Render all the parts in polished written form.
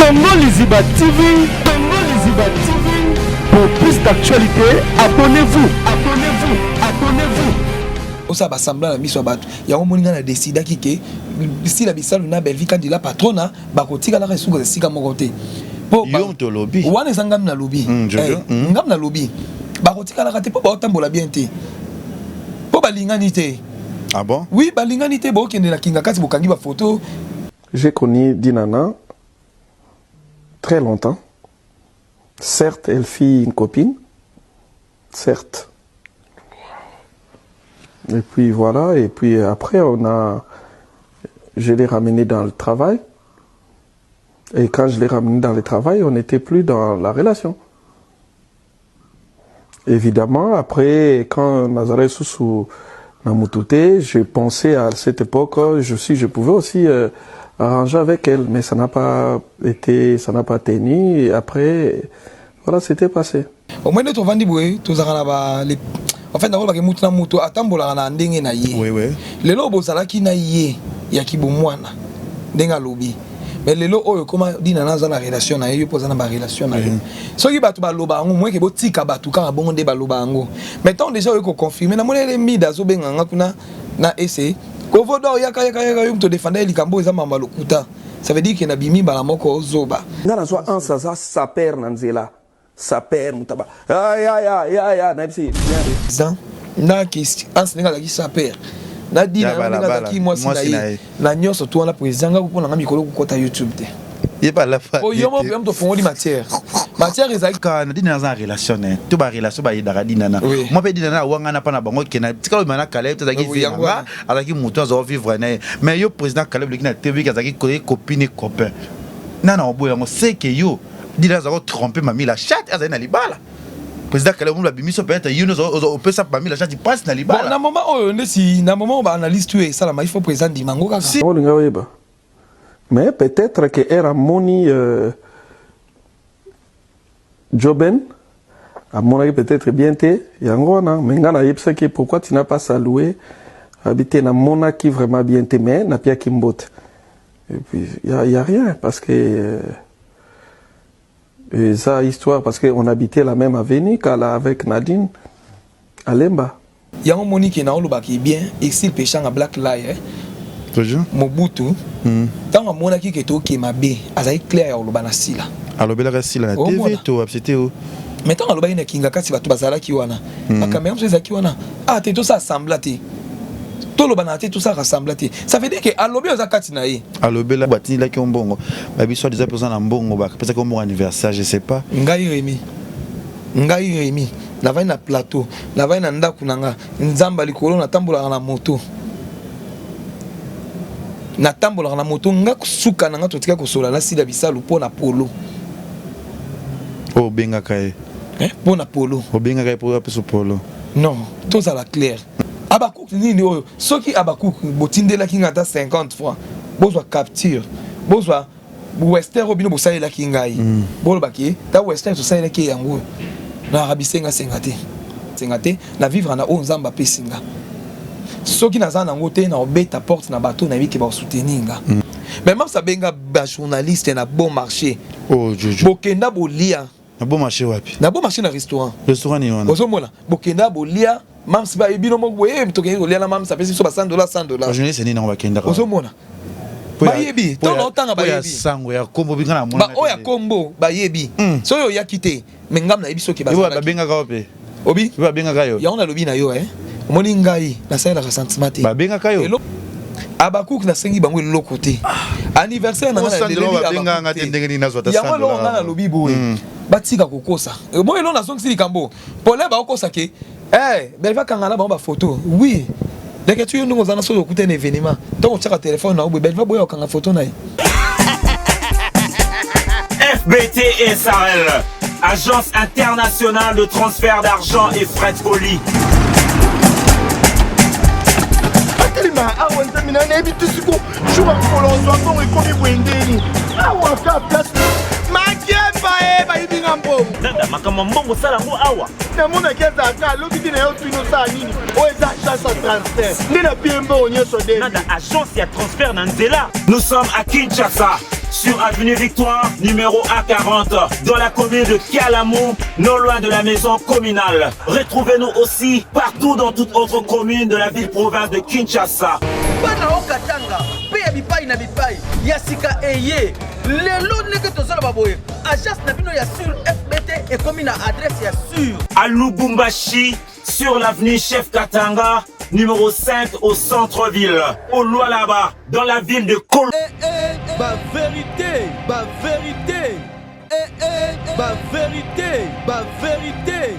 Congo Liziba TV, Congo Liziba TV. Pour plus d'actualités, abonnez-vous, abonnez-vous, abonnez-vous. Osala ba semblant na miso ya bato yango omoni ngai na decidaki ke sila bisalu na Bellevue kandi la patrona bakotikalaka esuka esika moko te po yo moto olobi wana eza ngam nalobi mm, eh. Ngam nalobi bakotikalaka te mpo baotambola bien te mpo balingani te. Ah bon? Oui, balingani te, bokende na kinga kati bokangi ba photo. J'ai connu Dinana très longtemps. Certes, elle fit une copine. Certes. Et puis voilà, et puis après, on a, je l'ai ramené dans le travail. Et quand je l'ai ramené dans le travail, on n'était plus dans la relation. Évidemment, après, quand Nazareth Soussou na mutu te, je pensais à cette époque, je, si je pouvais aussi euh, arranger avec elle, mais ça n'a pas été, ça n'a pas tenu. Et après, voilà, c'était passé. Au moins nde tovandi boye tozalaka na ba les... en fait nakolobaka mutu na mutu atambolaka na ndenge na ye. Oui, oui. Lelo bozalaki na ye ya kibomwana ndenge alobi, mais lelo oyo koma dina naza na relation na ye, yo mpo oza na barelation na yo. Soki bato baloba yango moyeke botika bato kaka bongo nde baloba yango, mais ntango déjà oyo koconfirme namoni ele mida azobenga nga kuna na ese kovodo yaka yaka yaka yo moto odefanda ye likambo oyo eza mamba lokuta, ça veut dire ke nabimi mbala moko ozoba. Nga nazwa anse aza saper na nzela saper mutaba ya ya ya ya nayebisi bien na question anse ndenge azalaki saper na dina ndenge azalaki mwasi na ye na nyonso to wana président nga mpona nga mikolo kokota YouTube te. Ye balapa. Po yo moko mpe tofongoli matière matière ezalaki ka na dina naza na relation na ye to barelation bayedaka dina na mwa mpe dina na awangana mpa na bango ke na tikala obima na Caleb te, azalaki Oui, vie na yango nga wana. Azalaki motu azala vivre na ye, mais yo président Caleb oleki na TV ke azalaki koye copine copain nana oboya yango seke yo dina azalaki otrompe mami la chatte azali na libala. Président Caleb omona babimiso peut-être yo nyonso opesa mami la chatte mpasi na bon libala. Na moment oyo ndesi na moment oyo baanalyse tu esalama, il faut président ndima yango kaka. Si olinga oyeba, mais peut-être que ere amoni euh, Joben amonaki peut-être bien te yango wana, mais nga nayebisaki pourquoi tu n'as pas salué abi te, namonaki vraiment bien te, mais napiaki mbote et puis y a rien parce que euh, eza histoire parce que on habitait la même avenue kala avec Nadine Alemba. Yango moni ke naolobaki bien exil peshanga black lie eh? Toujours. Mobutu ntango amonaki ke toke mabe, azalaki clair ya koloba na sila. Alobelaka sila na TV Omona. To absete te o Mais ntango alobaki na kinga kasi bato bazalaki wana, bakamera mosusu ezalaki wana. Ah te, tosala sembla te, toloba na te, tosalaka sembla te, ça veut dire ke alobi oyo eza kati na ye. Alobela batindelaki yo mbongo babiso deja mpe oza na mbongo bapesaki yo mbongo anniversaire, je sais pas. Ngai Remi, ngai Remi navandi na plateau, navandi na ndako na nga nzamba likolo, natambolaka na moto, natambolaka na moto. Nga suka na nga totika kosola na sila bisalu mpo na polo. Oyo obengaka ye? Eh, mpo na polo. Obengaka ye mpo apesa polo? Non, tozala clair. Abakuk nini oyo soki Abakuk botindelaki nga ata 50 francs, bozwa capture, bozwa western oyo bino bosalelaki ngai, bolobaki ta western tosalelaki ye yango oyo nayaka bisengasenga te, senga te na vivre na oyo Nzambe apesi nga. Soki naza nango te, na obeta porte na bato nayebi ke bakosoutenir nga. Mais mams abenga bajournaliste na bon marché. Oh Jojo. Bokenda bolia. Na bon marché wapi? Na bon marché, na restaurant. Restaurant nini wana? Ozomona bokenda bolia, mams bayebi bino moko boye, tokende kolia na mams, apesi biso ba 100 $, 100 $. Bajournaliste nini yango bakendaka? Ozomona bayebi ntango na otanga po ya bayebi. Sango ya kombo binga na mona. Ba oyo ya kombo bayebi. Soki oyaki te, me ngam nayebi soki yo bazalaki. Babengaka yo mpe? Obi. Yo babengaka yo? Yango nalobi na yo, eh. Omoni ngai nasalelaka sentiment te. Babengaka yo? Abakuk nasengi bango eloko te. Anniversaire na Oh, ngai 100 naleleli babengaka nga Abakuk te, te. ndenge nini nazwa ata Yango 100 eloko ngai dollars? nalobi boye, batika kokosa. Moi eloko nazongisi likambo pole bakokosa ke eh, Belva kanga na bango bafoto. Oui, leke tu yo ndenge oza na soki okuta na événement, ntango otiaka telefone na yo boye, Belva boya kokanga foto na ye. FBT SARL, Agence internationale de transfert d'argent et frais de colis. Atelema awa, nzambe na nayebi te siko jour ya mokolo ozwa mbongo ekomi boye ndeni awa ka place makemba e bayibi nga mbongo. Nada, makambo ya mbongo osala yango awa. Namonaki azalaka alobi te na yo tuni osala nini oyo eza agence ya transfert nde na pie mbongo nyonso de. Nada, agence ya transfert na nzela. Nous sommes à Kinshasa. sur avenue Victoire, numéro A40, dans la commune de Kalamu, non loin de la maison communale. Retrouvez-nous aussi partout dans toute autre commune de la ville-province de Kinshasa. Bana okatanga mpe ya bipai na bipai ya sika eye lelo ndenge tozoloba boye, agence na bino ya sur FBT ekomi na adresse ya sur. À Lubumbashi, sur l'avenue Chef Katanga, numéro 5 au centre-ville. Au Lualaba, dans la ville de Kol. Eh, eh, ba vérité, ba vérité, eh, eh, ba vérité, ba vérité.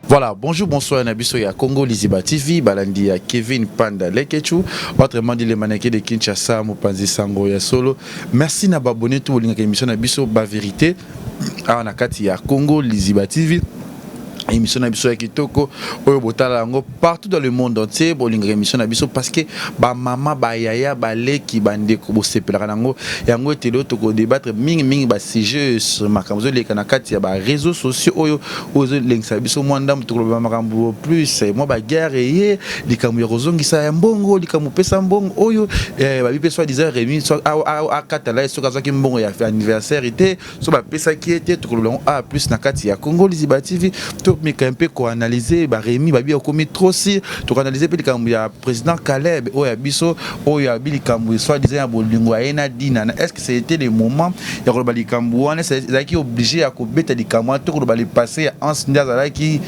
Voilà, bonjour, bonsoir, na biso ya Congo Liziba TV, balandi ya Kevin Panda Lekechu, autrement dit le mannequin de Kinshasa, mopanzi sango ya solo. Merci na ba abonné tout bolingaka émission na biso ba vérité. Awa na kati ya Congo Liziba TV. Émission na biso ya kitoko oyo botala yango partout dans le monde entier. Bolingaka émission na biso parce que bamama, bayaya, baleki, bandeko, bosepelaka nango. Yango ete lelo tokodébattre mingimingi basujet sur makambo ezoleka na kati ya baréseaux sociaux oyo oyo ezolengisa biso mwa ndambo. Tokoloba makambo plus mwa baguerre eye, likambo ya kozongisa ya mbongo, likambo opesa mbongo oyo babi mpe soi-disant Remi akatala ye soki azwaki mbongo ya anniversaire te, so bapesaki ye te. Tokoloba yango a plus na kati ya Congo Liziba TV. Tomeka mpe koanalyse baremi babi akomi trop si. Tokoanalyse mpe likambo ya président Caleb oyo ya biso, oyo abi likambo soi-disant ya bolingo aye na Dina. Est ce que c'était le moment ya koloba likambo wana? Ezalaki obligé ya kobeta likambo wana? Tokoloba le passé ya Anse nde azalaki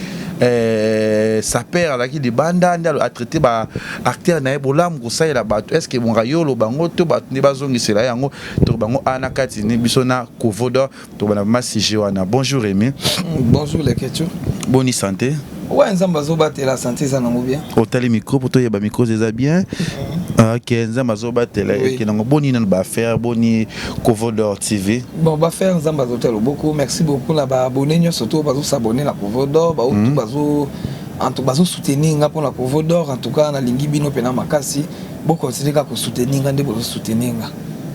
sapeur, azalaki libanda, nde atraité baacteur na ye bolamu kosalela bato. Est ce que bonga yo oloba yango to bato nde bazongisela ye yango? Toloba yango a na kati ne biso na Kovoda. Tobana ma sujet wana. Bonjour Rémi. Bonjour Leketu. Boni santé? Ouais, Nzambe azobatela, santé eza nango bien. Otali micro po toyeba micro eza bien. Ok, Nzambe azobatela. Ekenango boni nano baaffaire? Boni Covodor TV? Bon, baaffaire, Nzambe azotala loboko. Merci beaucoup na baabonné nyonso to bazosabonner na Covodor, baotu bazo en tout bazosoutenir nga mpona Covodor. En tout cas nalingi bino mpena makasi, bokontinue kaka kosoutenir nga nde bozosoutenir nga.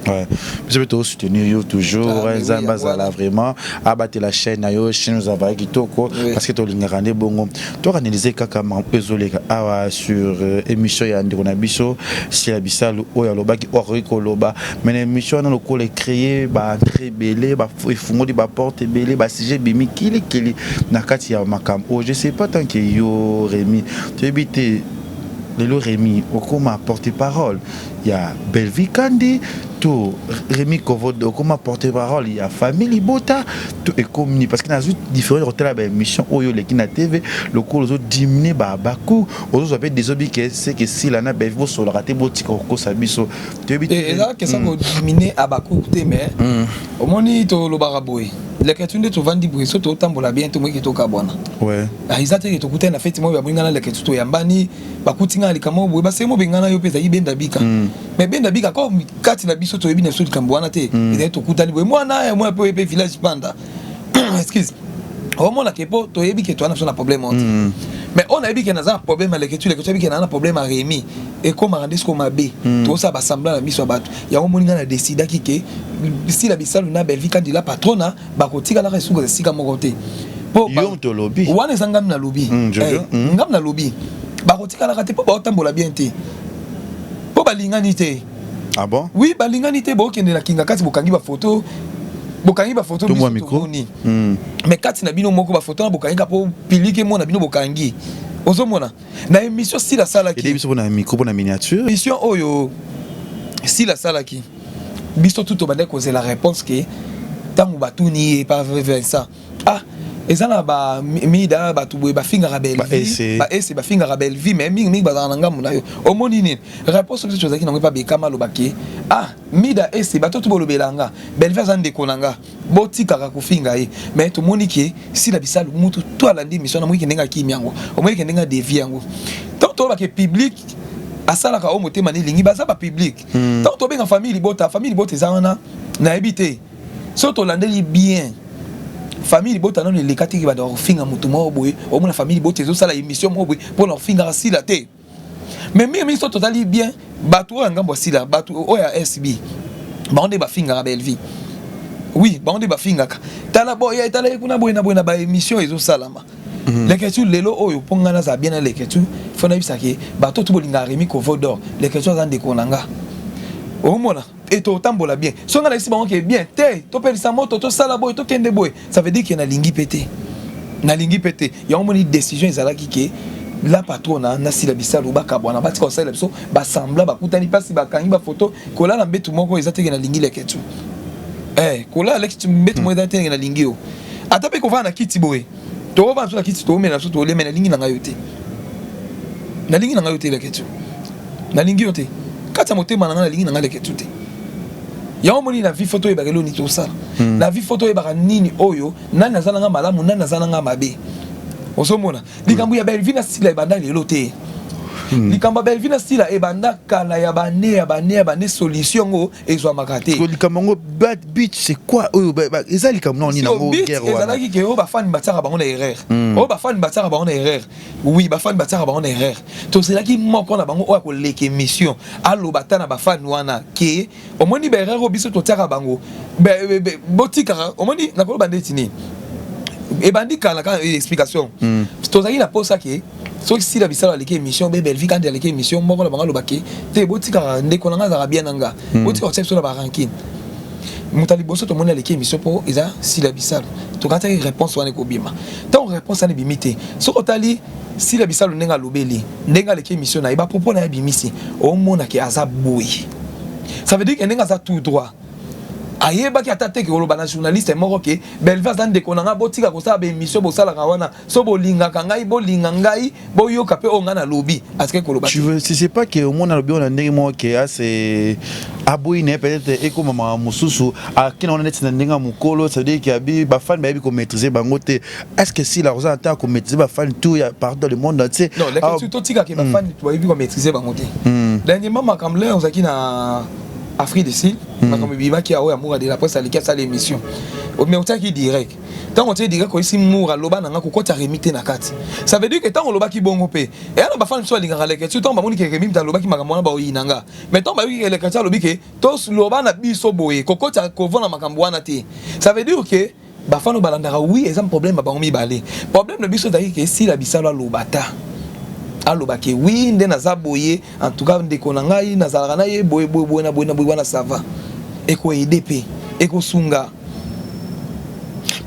Ouais. Biso mpe tozosoutenir yo toujours. Ah, mais oui, Nzambe yango azala wana. Vraiment abatela chaîne na yo, chaîne ozavaki kitoko. Parce que tolingaka nde bongo. Tokanalize kaka makambo oyo ezoleka awa sur émission ya ndeko na biso Sila Bisalu, oyo alobaki oyo akoki koloba. Mais na émission wana, lokola ecréé baentrée ebele, efungoli baporte ebele, basujet ebimi kilikili na kati ya makambo oyo. Je sais pas, tant que yo Rémi, toyebi te lelo Rémi okoma porte parole ya Belvi Kandi to Rémi Kovodo okoma porte parole ya famille libota to ekomi nini? Parce que nazwi différent kotala baémission oyo oleki na TV, lokola ozodimine babaku, ozozwa mpe desobi ke seke Sila na Belvi bosolaka te. Botika kokosa biso, toyebi te. Eza question kodimine abakuku te, mais omoni, tolobaka boye, Leketu, nde tovandi boye, so totambola bien, tomoki tokabwana. Ah, eza teke tokutani na feti moko, baboyi nga na Leketu, toyambani, bakuti nga na likambo moko boye, basenge mo benga na yo mpe ezali benda bika. Mais benda bika ko kati na biso, toyebi na biso likambo wana te. Ezali tokutani boye, mwana ya mwana mpe oye mpe village panda, excuse, omonake mpo toyebi ke toza na biso na problème wana te. Mais oyo nayebi ke naza na problème ya Leketu, Leketu ayebi ke naza na problème ya Rémi, ekomaka nde siko mabe. Tozosala basemblant na miso ya bato. Yango moni ngai na décidaki ke Sila Bisalu na Belvi Kandila patrona bakotikalaka esuka esika moko te. Po Yo moto olobi. Wana eza ngami nalobi. Jojo. Eh, ngami nalobi bakotikalaka te mpo baotambola bien te, mpo balingani te. Ah bon? Oui, balingani te. Bokende na kinga kati, bokangi bafoto, bokangi bafoto. Tombwa biso micro. Tomoni. Mais kati na bino moko, bafoto wana bokangi kaka mpo pilike mona bino bokangi. Ozomona na émission Sila asalaki. Ede biso mpona micro, mpona miniature. Émission oyo Sila asalaki, biso tu tobandaki kozela réponse ke ntango batuni ye par Vincent: ah, eza na bamida, bato boye bafingaka Belvi, baese bafingaka Belvi, mais mingimingi bazalaka na ngambo na yo. Omoni nini réponse biso tozalaki nango epa Bekama? Alobaki: ah, mida ese bato to bolobela nga, Belvi aza ndeko na nga, botikaka kofinga ye. Mais tomoni ke Sila Bisalu, mutu to alandi émission, namoniki ndenge akimi yango, omoniki ndenge adévier yango. Ntango tolobaka public asalaka oyo motema nelingi, baza bapublic. Ntango tobenga famille libota, famille libota eza wana, nayebi te soki tolandeli bien famille libota nano eleka teki banda kofinga motu moko boye. Omona famille libota ezosala émission moko boye mpona kofingaka Sila te. Mais mingi mingi, so totali bien, bato oyo ya ngambo ya Sila, bato oyo ya SB, bango nde bafingaka Belvi. Oui, bango nde bafingaka. Tala boye, tala ye kuna boye na boye na baémission ezosalama. Leketu lelo oyo, mpo ngai nazala bien na Leketu, fo nayebisaki bato to bolingaka Remi Kovodor, Leketu aza ndeko na nga. Omona. E totambola bien. So nga nayebisi bango ke bien te, topelisa moto, tosala boye, tokende boye, ça veut dire ke nalingi mpe te, nalingi mpe te. Yango moni décision ezalaki ke la patrona nasila bisalu bakabwana, batika kosalela biso basembla, bakutani mpasi, bakangi bafoto. Kolala mbetu moko eza teke nalingi leketu. Kolala leki mbetu moko eza teke nalingi yo. Ata mpe kovanda na kiti boye, tokovanda biso na kiti, toomela biso, tolema, nalingi na ngai yo te, nalingi na ngai yo te. Leketu, nalingi yo te. Kati ya motema na ngai, nalingi na ngai leketu te. Yango moni, na vie faut toyebaka eloko nini tosala. Na vie faut toyebaka nini oyo, nani aza nanga malamu, nani aza nanga mabe. Ozomona likambo ya Belvi na Sila ebanda lelo te. Likambo ya Belvi na Sila ebanda kala, ya bane, ya bane, ya bane. Solution yango ezwamaka te. Likambo yango bad beach, c'est quoi oyo eza likambo nao nini yango? Guerre wana ezalaki ke oyo bafani batiaka bango na erreur, oyo bafani batiaka bango na erreur. Oui, bafani batiaka bango na erreur. Tozelaki moko na bango oyo akoleka émission, aloba ata na bafani wana ke omoni baerreur oyo biso totiaka bango, botikaka. Omoni, nakoloba ndeti nini, ebandi kala kaka explication. Tozalaki na posa ke soki Sila Bisalo aleki émission, be Belvi kandi aleki émission, moko na bango alobaki te: botikaka, ndeko na nga azalaka bien na nga, botika kotia biso na barancune. Moto ya liboso tomoni aleki émission mpo eza Sila Bisalo. Tokataki réponse wana ekobima. Ntango réponse wana ebimi te, soki otali Sila Bisalo ndenge alobeli, ndenge aleki émission na ye, bapropos na ye abimisi, omonake aza boye. Ça veut dire ke ndenge aza tout droit, ayebaki ata te ke koloba na journaliste moko ke Belvi aza ndeko na ngai, botika kosala baémission bosalaka wana. So bolingaka ngai, bolinga ngai, boyoka mpe oyo ngai nalobi. Atike koloba. Tu veux, si c'est pas que omona alobi oyo na ndenge moko ke ase aboyi na ye, peut-être ekomama mosusu akina wana neti na ndenge ya mokolo. Ça veut dire ke abi bafani bayebi komaîtriser bango te. Est ce que Sila oza na ntango komaîtriser bafani tout ya partout dans le monde entier? Non, leke, totikaka bafani bayebi komaîtriser bango te. Dernièrement, makambo le ozalaki na Afrique du Sud, makambo ebimaki oyo ya Moura de la Presse aleki asala émission, mais otiaki direct. Ntango otiaki direct, oyesi Moura aloba na nga kokota Remi te na kati. Ça veut dire que ntango olobaki bongo mpe eya na bafani biso balingaka leke ti ntango bamoni ke Remi mte alobaki makambo wana, baoyina nga. Mais ntango bayoki ke leke ti alobi ke toloba na biso boye, kokota kovona makambo wana te, ça veut dire que bafani oyo balandaka, oui, eza problème ya bango mibale. Problème na biso ezalaki ke Esila Bisalo aloba ta, alobaki oui, nde naza boye, en tout cas ndeko na ngai nazalaka na ye boye boye boye na boye na boye wana, ça va, ekoaider mpe ekosunga.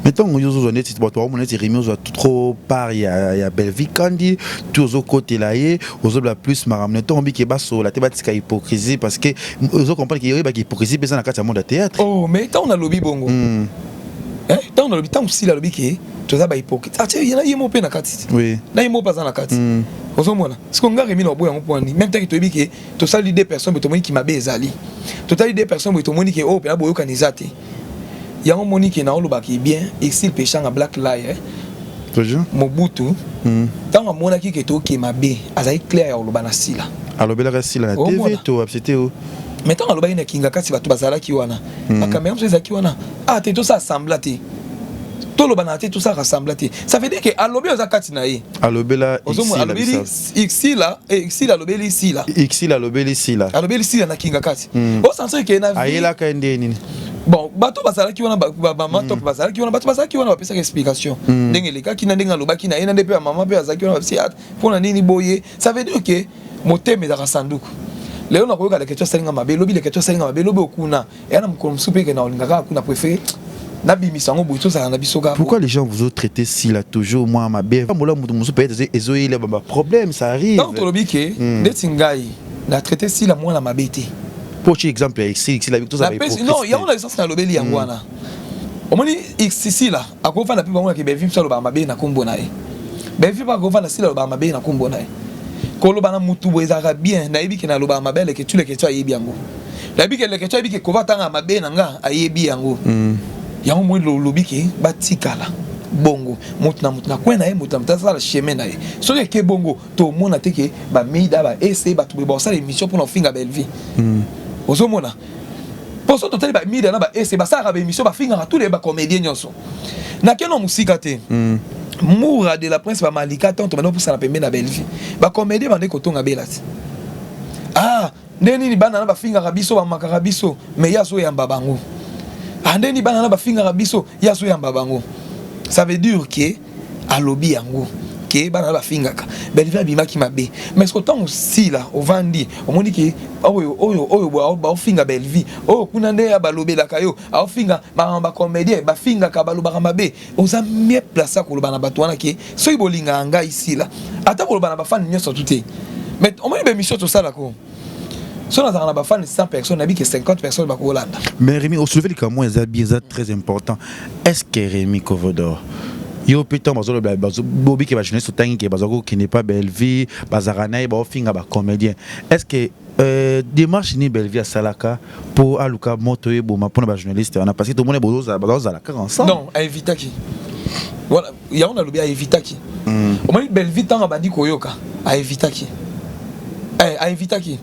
Mais ntango yo ozozwa neti bato baomona neti Remi ozwa trop part ya Belvi Kandi ti ozokotela ye, ozoloba plus makambo na ntongo bike basola te, batika hypocrisie, parce que ozocomprendre ke oyebaki hypocrisie mpe eza na kati ya monde ya théâtre. Oh, mais ntango nalobi bongo, ntango nalobi, ntango Sila alobi ke toza bahypocrite, atie ye na ye mo mpe na kati, na ye mo mpe aza na kati. Ozomona siko nga Remi na oboya yango mpo wani? Même tanke toyebi ke tosali deux personnes boye, tomoni ki mabe ezali, totali deux personnes boye, tomoni ke oyo mpena boyokani eza te. Yango moni ke naolobaki bien, Exil Peshanga Black Lie, eh? Toujours. Mobutu, ntango amonaki ke toke mabe, azali clair ya koloba na Sila. Alobelaka Sila na Omona. TV to absete o? Mais ntango alobaki na kinga kati, bato bazalaki wana, bacaméra mosusu ezalaki wana. Ah te, tosala semblant te, toloba na te, tosalaka semblant te. Ça veut dire ke alobi oyo eza kati na ye. Alobela Ozomona, alobeli Sila, Sila alobeli Sila. Xila alobeli Sila. Alobeli Sila na kinga kati. Osentir ke na vie Ayelaka ye nde nini? Bon, bato bazalaki wana, bamama top bazalaki wana, bato bazalaki wana, bapesaka explication ndenge elekaki na ndenge alobaki na ye, na nde mpe bamama mpe bazalaki wana, bapesi mpona nini boye. Ça veut dire ke motema ezalaka sanduku. Lelo nakoyoka leketo asalinga mabe, lobi leketo asalinga mabe, lobi okuna eya na mokolo mosusu mpe ke na olinga kaka kuna, préféré nabimisa yango boye, tozala na biso kaka. Pourquoi les gens vous ont traité Sila toujours moi mabe? Mola mutu mosusu peut-être ezoyela ba problème, ça arrive. Ntango tolobi ke ndeti ngai na traité Sila mwana mabe te. Po ci exemple ya Exil, Sila tozala Non, yango na licence nalobeli yango wana. Omoni, Sila akofanda mpe bango nake Bevi biso alobaka mabe na nkombo na ye, Bevi mpe akofanda, Sila alobaka mabe na nkombo na ye. Koloba na mutu boye ezalaka bien. Nayebi ke nalobaka mabe Leketu, Leketu ayebi yango. Nayebi ke Leketu ayebi ke kova atanga mabe na nga, ayebi yango. Yango moi lolobi ke batikala bongo, motu na motu na kwe na ye, motu na motu asala chemin na ye. Soki eke bongo, tomona te ke bamida baese bato boye bakosala émission mpona kofinga Bellevie. Ozomona, mpo so totali bamida na baese basalaka baémission, bafingaka tous les bacomédien nyonso. Nakeno mosika te, Moura de la Prince, bamalika tanto banda kopusana pembe na Bellevie, bacomédien bande kotonga bela ti ah nde nini bana na bafingaka biso, bamakaka biso, mais ye azoyamba bango. Ah, nde nini bana na bafingaka biso, ye azoyamba bango. Ça veut dire ke alobi yango. Ke bana na bafingaka Bellevue abimaki mabe, mais ce ntango sila ovandi, omoni ke oyo oyo oyo baofinga Bellevue, oyo kuna nde balobelaka yo, aofinga makambo, bacomédien bafingaka, balobaka mabe, oza mieux placé ya koloba na bato wana ke soki bolingaka ngai sila, ata koloba na bafani nyonso tu te. Mais omoni baémission tosalako, so nazalaka na bafani 100 personnes, nayebi ke 50 personnes bakolanda. Mais Rémi, osoulevé likambo eza bien, eza très important. Est ce que Rémi Kovodor, yo mpe ntango bazoloba, bobi ke bajournaliste otangi ke baza kokende pa Bellevue, bazalaka na ye, baofinga bacomédien, est ce que démarche nini Bellevue asalaka mpo aluka moto eboma mpona bajournaliste wana? Parce que tomoni bazozala kaka ensemble. Non, aevitaki. Voilà, yango nalobi, aevitaki. Omoni Bellevue, ntango abandi koyoka, aevitaki, aevitaki.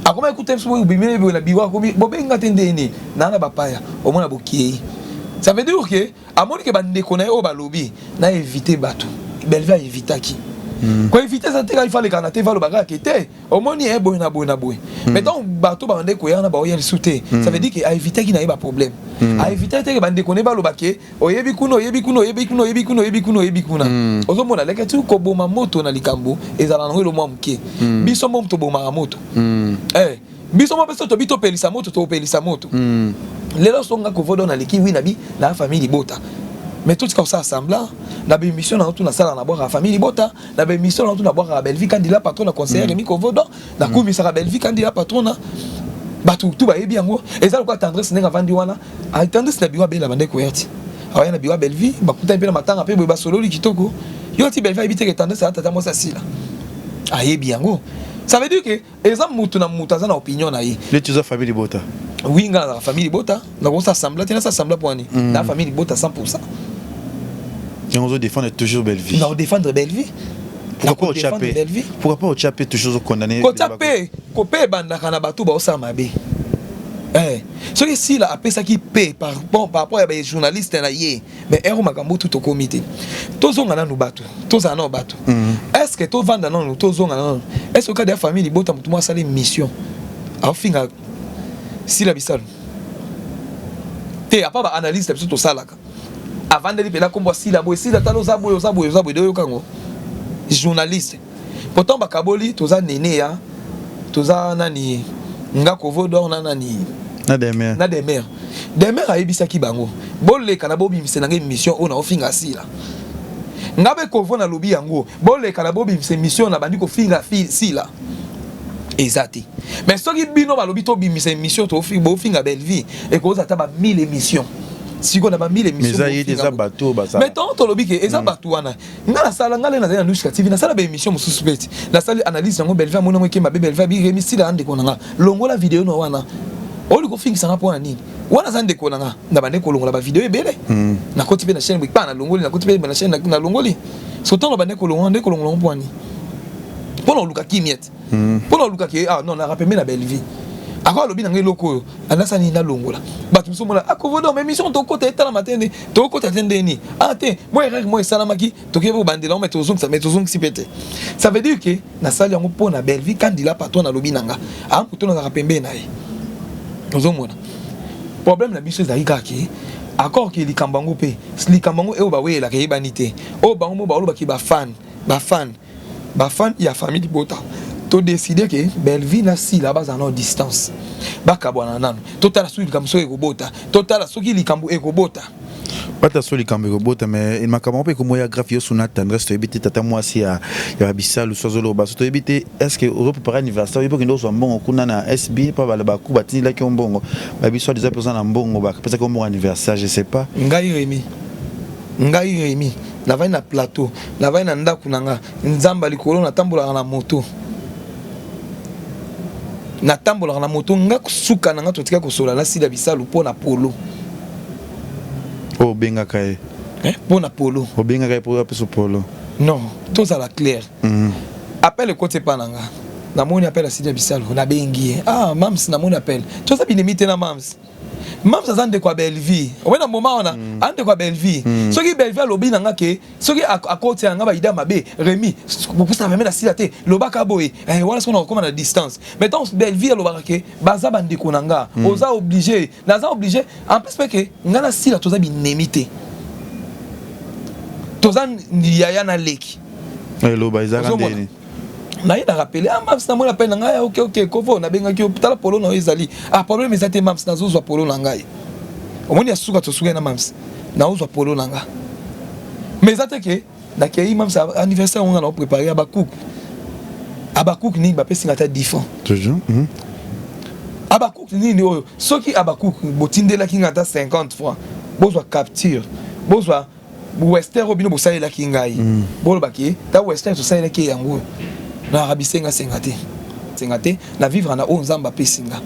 Akoma ekuta biso boye, boye na biwa, akomi bobenga te ndeni naa na bapaya, omona bokei. Ça veut dire que amoni ke bandeko na ye oyo balobi na évite bato. Bellevue aevitaki. Koevite eza te kaka ifaleka na te, valoba kaka ke te, omoni ye boye na boye na boye. Mais ntango bato babande koya na baoya lisusu te, ça veut dire ke aevitaki na ye baproblème. Aevitaki te ke bandeko na ye baloba ke oyebi kuna, oyebi kuna, oyebi kuna, oyebi kuna, oyebi kuna, oyebi kuna. Ozomona leke ti koboma moto na likambo ezala nango elo mwa moke. Biso mo tobomaka moto. Biso mo mpe so tobi topelisa moto, topelisa moto. Lelo so nga kovodo naleki wi na bi na famille libota, mais totika kosala semblant. Na baémission nango tu nasalaka, na bwakaka famille libota. Na baémission nango tu nabwakaka Bellevue Kandila patron na conseiller Remi Kovodo, nakumisaka Bellevue Kandila patron na bato tu bayebi yango. Eza lokola Tendresse, ndenge avandi wana. Tendresse na biro abela bandeko ya ti awaya na biro ya Bellevue, bakutani mpe na matanga mpe boye, basololi kitoko. Yo ti Bellevue ayebi te ke Tendresse aza tata mwasi asila, ayebi yango. Ça veut dire que eza mutu na mutu aza na opinion na ye. Neti oza famille libota. Oui, nga nazaka famille libota, nakosa semblant te. Nasa semblant po wani na famille libota 100. Yango ozodéfendre toujours Bellevue. Na odéfendre Bellevue. Pourquoi otya mpe, pourquoi pas otya mpe toujours ozocondamner? Kotya mpe kope ebandaka na bato baosala mabe. Soki Sila apesaki pe bon, par rapport ya bajournaliste na ye, mais ero makambo tu tokomi te. Tozonga nanu bato, tozala nano bato. Est ce que tovanda nanu, tozonga nanu, est ce que okadi ya famille libota, motu mo asali mission aofinga Sila Bisalo te, apa baanalyse na biso tosalaka, avandeli mpena nkombo asila boye, Sila tala, oza boye, oza boye, oza boye, de oyokango journaliste. Pourtant bakaboli, toza nene ya toza nani, nga Kovodor na nani. Na Demer. Na Demer. Demer ayebisaki bango boleka na bobimisa nanga émission oyo na ofinga Sila. Nga mpe Kovo nalobi yango, boleka na bobimisa émission na bandi kofinga Sila eza te. Mais soki bino balobi tobimisa émission bofinga Bellevue, ekozala ata ba 1000 émission sikoyo na ba 1000 émission. Eza ye te, eza bato bazala. Mais ntango tolobi ke eza bato wana, nga nasala, nga nde nazali na Nushka TV, nasala baémission mosusu mpe ti nasali analyse yango, Bellevue amoni yango eke mabe. Bellevue abi: "Remi, Sila ya ndeko na nga, longola video na wana oli kofingisanga mpo na nini? Wana aza ndeko na nga." Na bande kolongola bavideo ebele, nakoti mpe na chaîne pa nalongoli, nakoti mpe na chaîne nalongoli. So ntango bande kolongola, nde kolongola ngo mpo wani, mpo na oluka kimia te, mpo na oluka ke ah non, naka pembe na Bellevue. Ako alobi na ngai eloko oyo andasa nini, nalongola. Bato mosusu omona akovodo ma émission tokota etalama te, nde tokota te ndeni ah te, mwa erreur moko esalamaki, tokoki kobandela ngo, mais tozongisa, mais tozongisi mpe te. Ça veut dire que nasali yango mpo na Bellevue Kandila patron. Nalobi na nga amoto nazalaka pembeni na ye. Ozomona problème na biso ezalaki kaka ke accord ke likambo yango mpe likambo yango oyo baweyelaka eyebani te, oyo bango mo balobaki bafan, bafan, bafan ya famille libota. Todécider ke Bellevue na Sila bazala na distance, bakabwana nano, totala soki likambo soki ekobota, totala soki likambo ekobota. Bata so likambo ekobota, mais makambo mpe ekomoya grave. Yo suna Tendresse, toyebi te, tata mwasi ya Bisalu so azoloba so, toyebi te. Est ce que ozoprépare anniversaire? Oyebi okende ozwa mbongo kuna na SB mpo baku batindilaki yo mbongo, babiso deja mpe oza na mbongo, bapesaki yo mbongo anniversaire, je sais pas. Ngai Remi, ngai Remi navandi na plateau, navandi na ndako na nga Nzambe likolo, natambolaka na moto, natambolaka na moto. Nga suka na nga totika kosola na Sila Bisalu mpo na polo. Oyo obengaka ye? Mpo na polo. Obengaka ye mpo apesa polo? Non, tozala clair. Appel ekoti epa na nga, namoni appel asili ya Bisalu, nabengi ye: "Ah mams, namoni appel." Toza binemi te na mams. Mams aza ndeko ya Bellevue. Omoi na moma wana aza ndeko ya Bellevue. Soki Bellevue alobi na nga ke soki akotia na nga baida mabe, "Remi, bopusana pembe na Sila te, lobaka boye," wana soki nakokoma na distance. Mais tant Bellevue alobaka ke baza bandeko na nga, oza obligé, naza obligé. En plus mpe ke nga na Sila toza binemi te, toza yaya na leki. Eloba ezalaka ndeni? Naye na rappele, ah mams, namoni appel na ngai. Ok, ok, kovo nabengaki yo, tala polo na yo ezali. Ah, problème eza te mams, nazozwa polo na ngai. Omoni, ya suka tosukai na mams, naozwa polo na nga. Mais eza te ke nakei mams anniversaire ngo nga na oprépare abakuku. Abakuku nini bapesi nga ata 10 francs? Toujours. Abakuku nini oyo? Soki abakuku botindelaki nga ata 50 francs, bozwa capture, bozwa western oyo bino bosalelaki ngai, bolobaki ta western tosalelaki yango oyo. Nayaka bisengasenga te, senga te. Na vivre na oyo Nzambe apesi nga.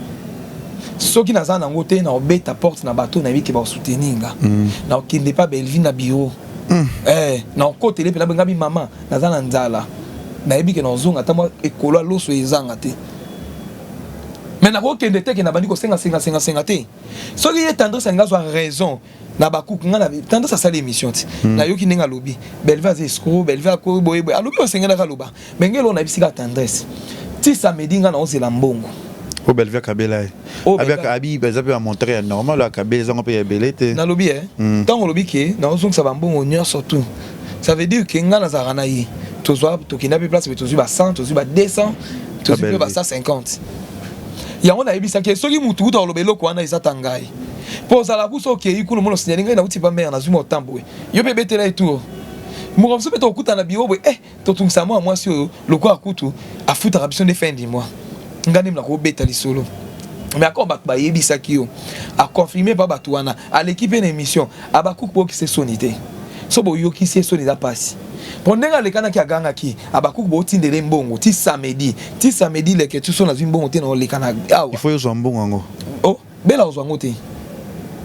Soki naza nango te, na obeta porte na bato nayebi ke bakosoutenir nga. Na okende pa Bellevue na bureau, na okotele mpe nabenga bi mama, naza na nzala, nayebi ke na ozonga ata mwa ekolo ya loso ezanga te. Mais nakokende te ke na bandi kosenga senga senga senga te. Soki ye Tendresse alingi azwa raison na bakuku, nga na Tendresse asali émission ti, nayoki ndenge alobi Bellevue aza escroc, Bellevue akoyi boye boye, alobi osengelaka aloba. Mais nge eloko nayebisi kaka Tendresse, ti samedi nga naozela mbongo. Oyo Bellevue akabela ye. Oyo Abiaka abi eza mpe bamontre ya normal oyo akabela, ezango mpe ya ebele te. Nalobi ntango olobi ke naozongisa bambongo nyonso tout, ça veut dire ke nga nazalaka na ye, tozwa, tokenda mpe place, tozwi ba 100, tozwi ba 200, tozwi mpe ba 150. Yango nayebisaki ye, soki mutu kuta koloba eloko wana eza ta ngai, mpo ozala kuso okei kuna omona osinyali ngai nauti pa mare, nazwi motambo boye, yo mpe betela ye tour moko mosusu mpe tokutana na biro boye, totungisa mwana mwasi oyo lokola kutu afutaka biso nde fin du mois. Ngai nde nakobeta lisolo, mais akor bato bayebisaki yo, aconfirme pa bato wana, aleki mpe na émission. Abakuku boyokisa soni te. So boyokisi ye soni, eza mpasi, mpo ndenge alekanaki agangaki abakuku bootindela mbongo ti samedi, ti samedi leke ti so nazwi mbongo te na oleka na awa. Il faut yozwa mbongo yango. Oh, bela ozwa yango te.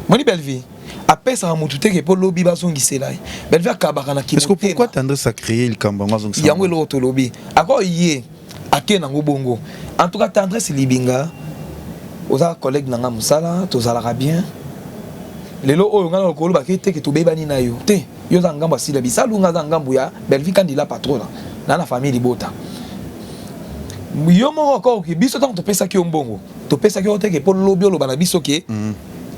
Moni, Bellevue apesaka motu teke mpo lobi bazongisela ye. Bellevue akabaka na Est-ce que pourquoi Tendresse a créé likambo yango azongisa? Yango eloko tolobi, akor ye ake nango bongo. En tout cas, Tendresse Libinga, oza collègue na nga mosala, tozalaka bien. Lelo oyo ngai na kolobaki te ke tobebani na yo te. Yo oza ngambo ya Sila Bisalu, nga aza ngambo ya Bellevue Kandila patrona na famille libota. Yo moko akoki biso ntango topesaki yo mbongo, topesaki yo teke mpo lobi oloba na biso ke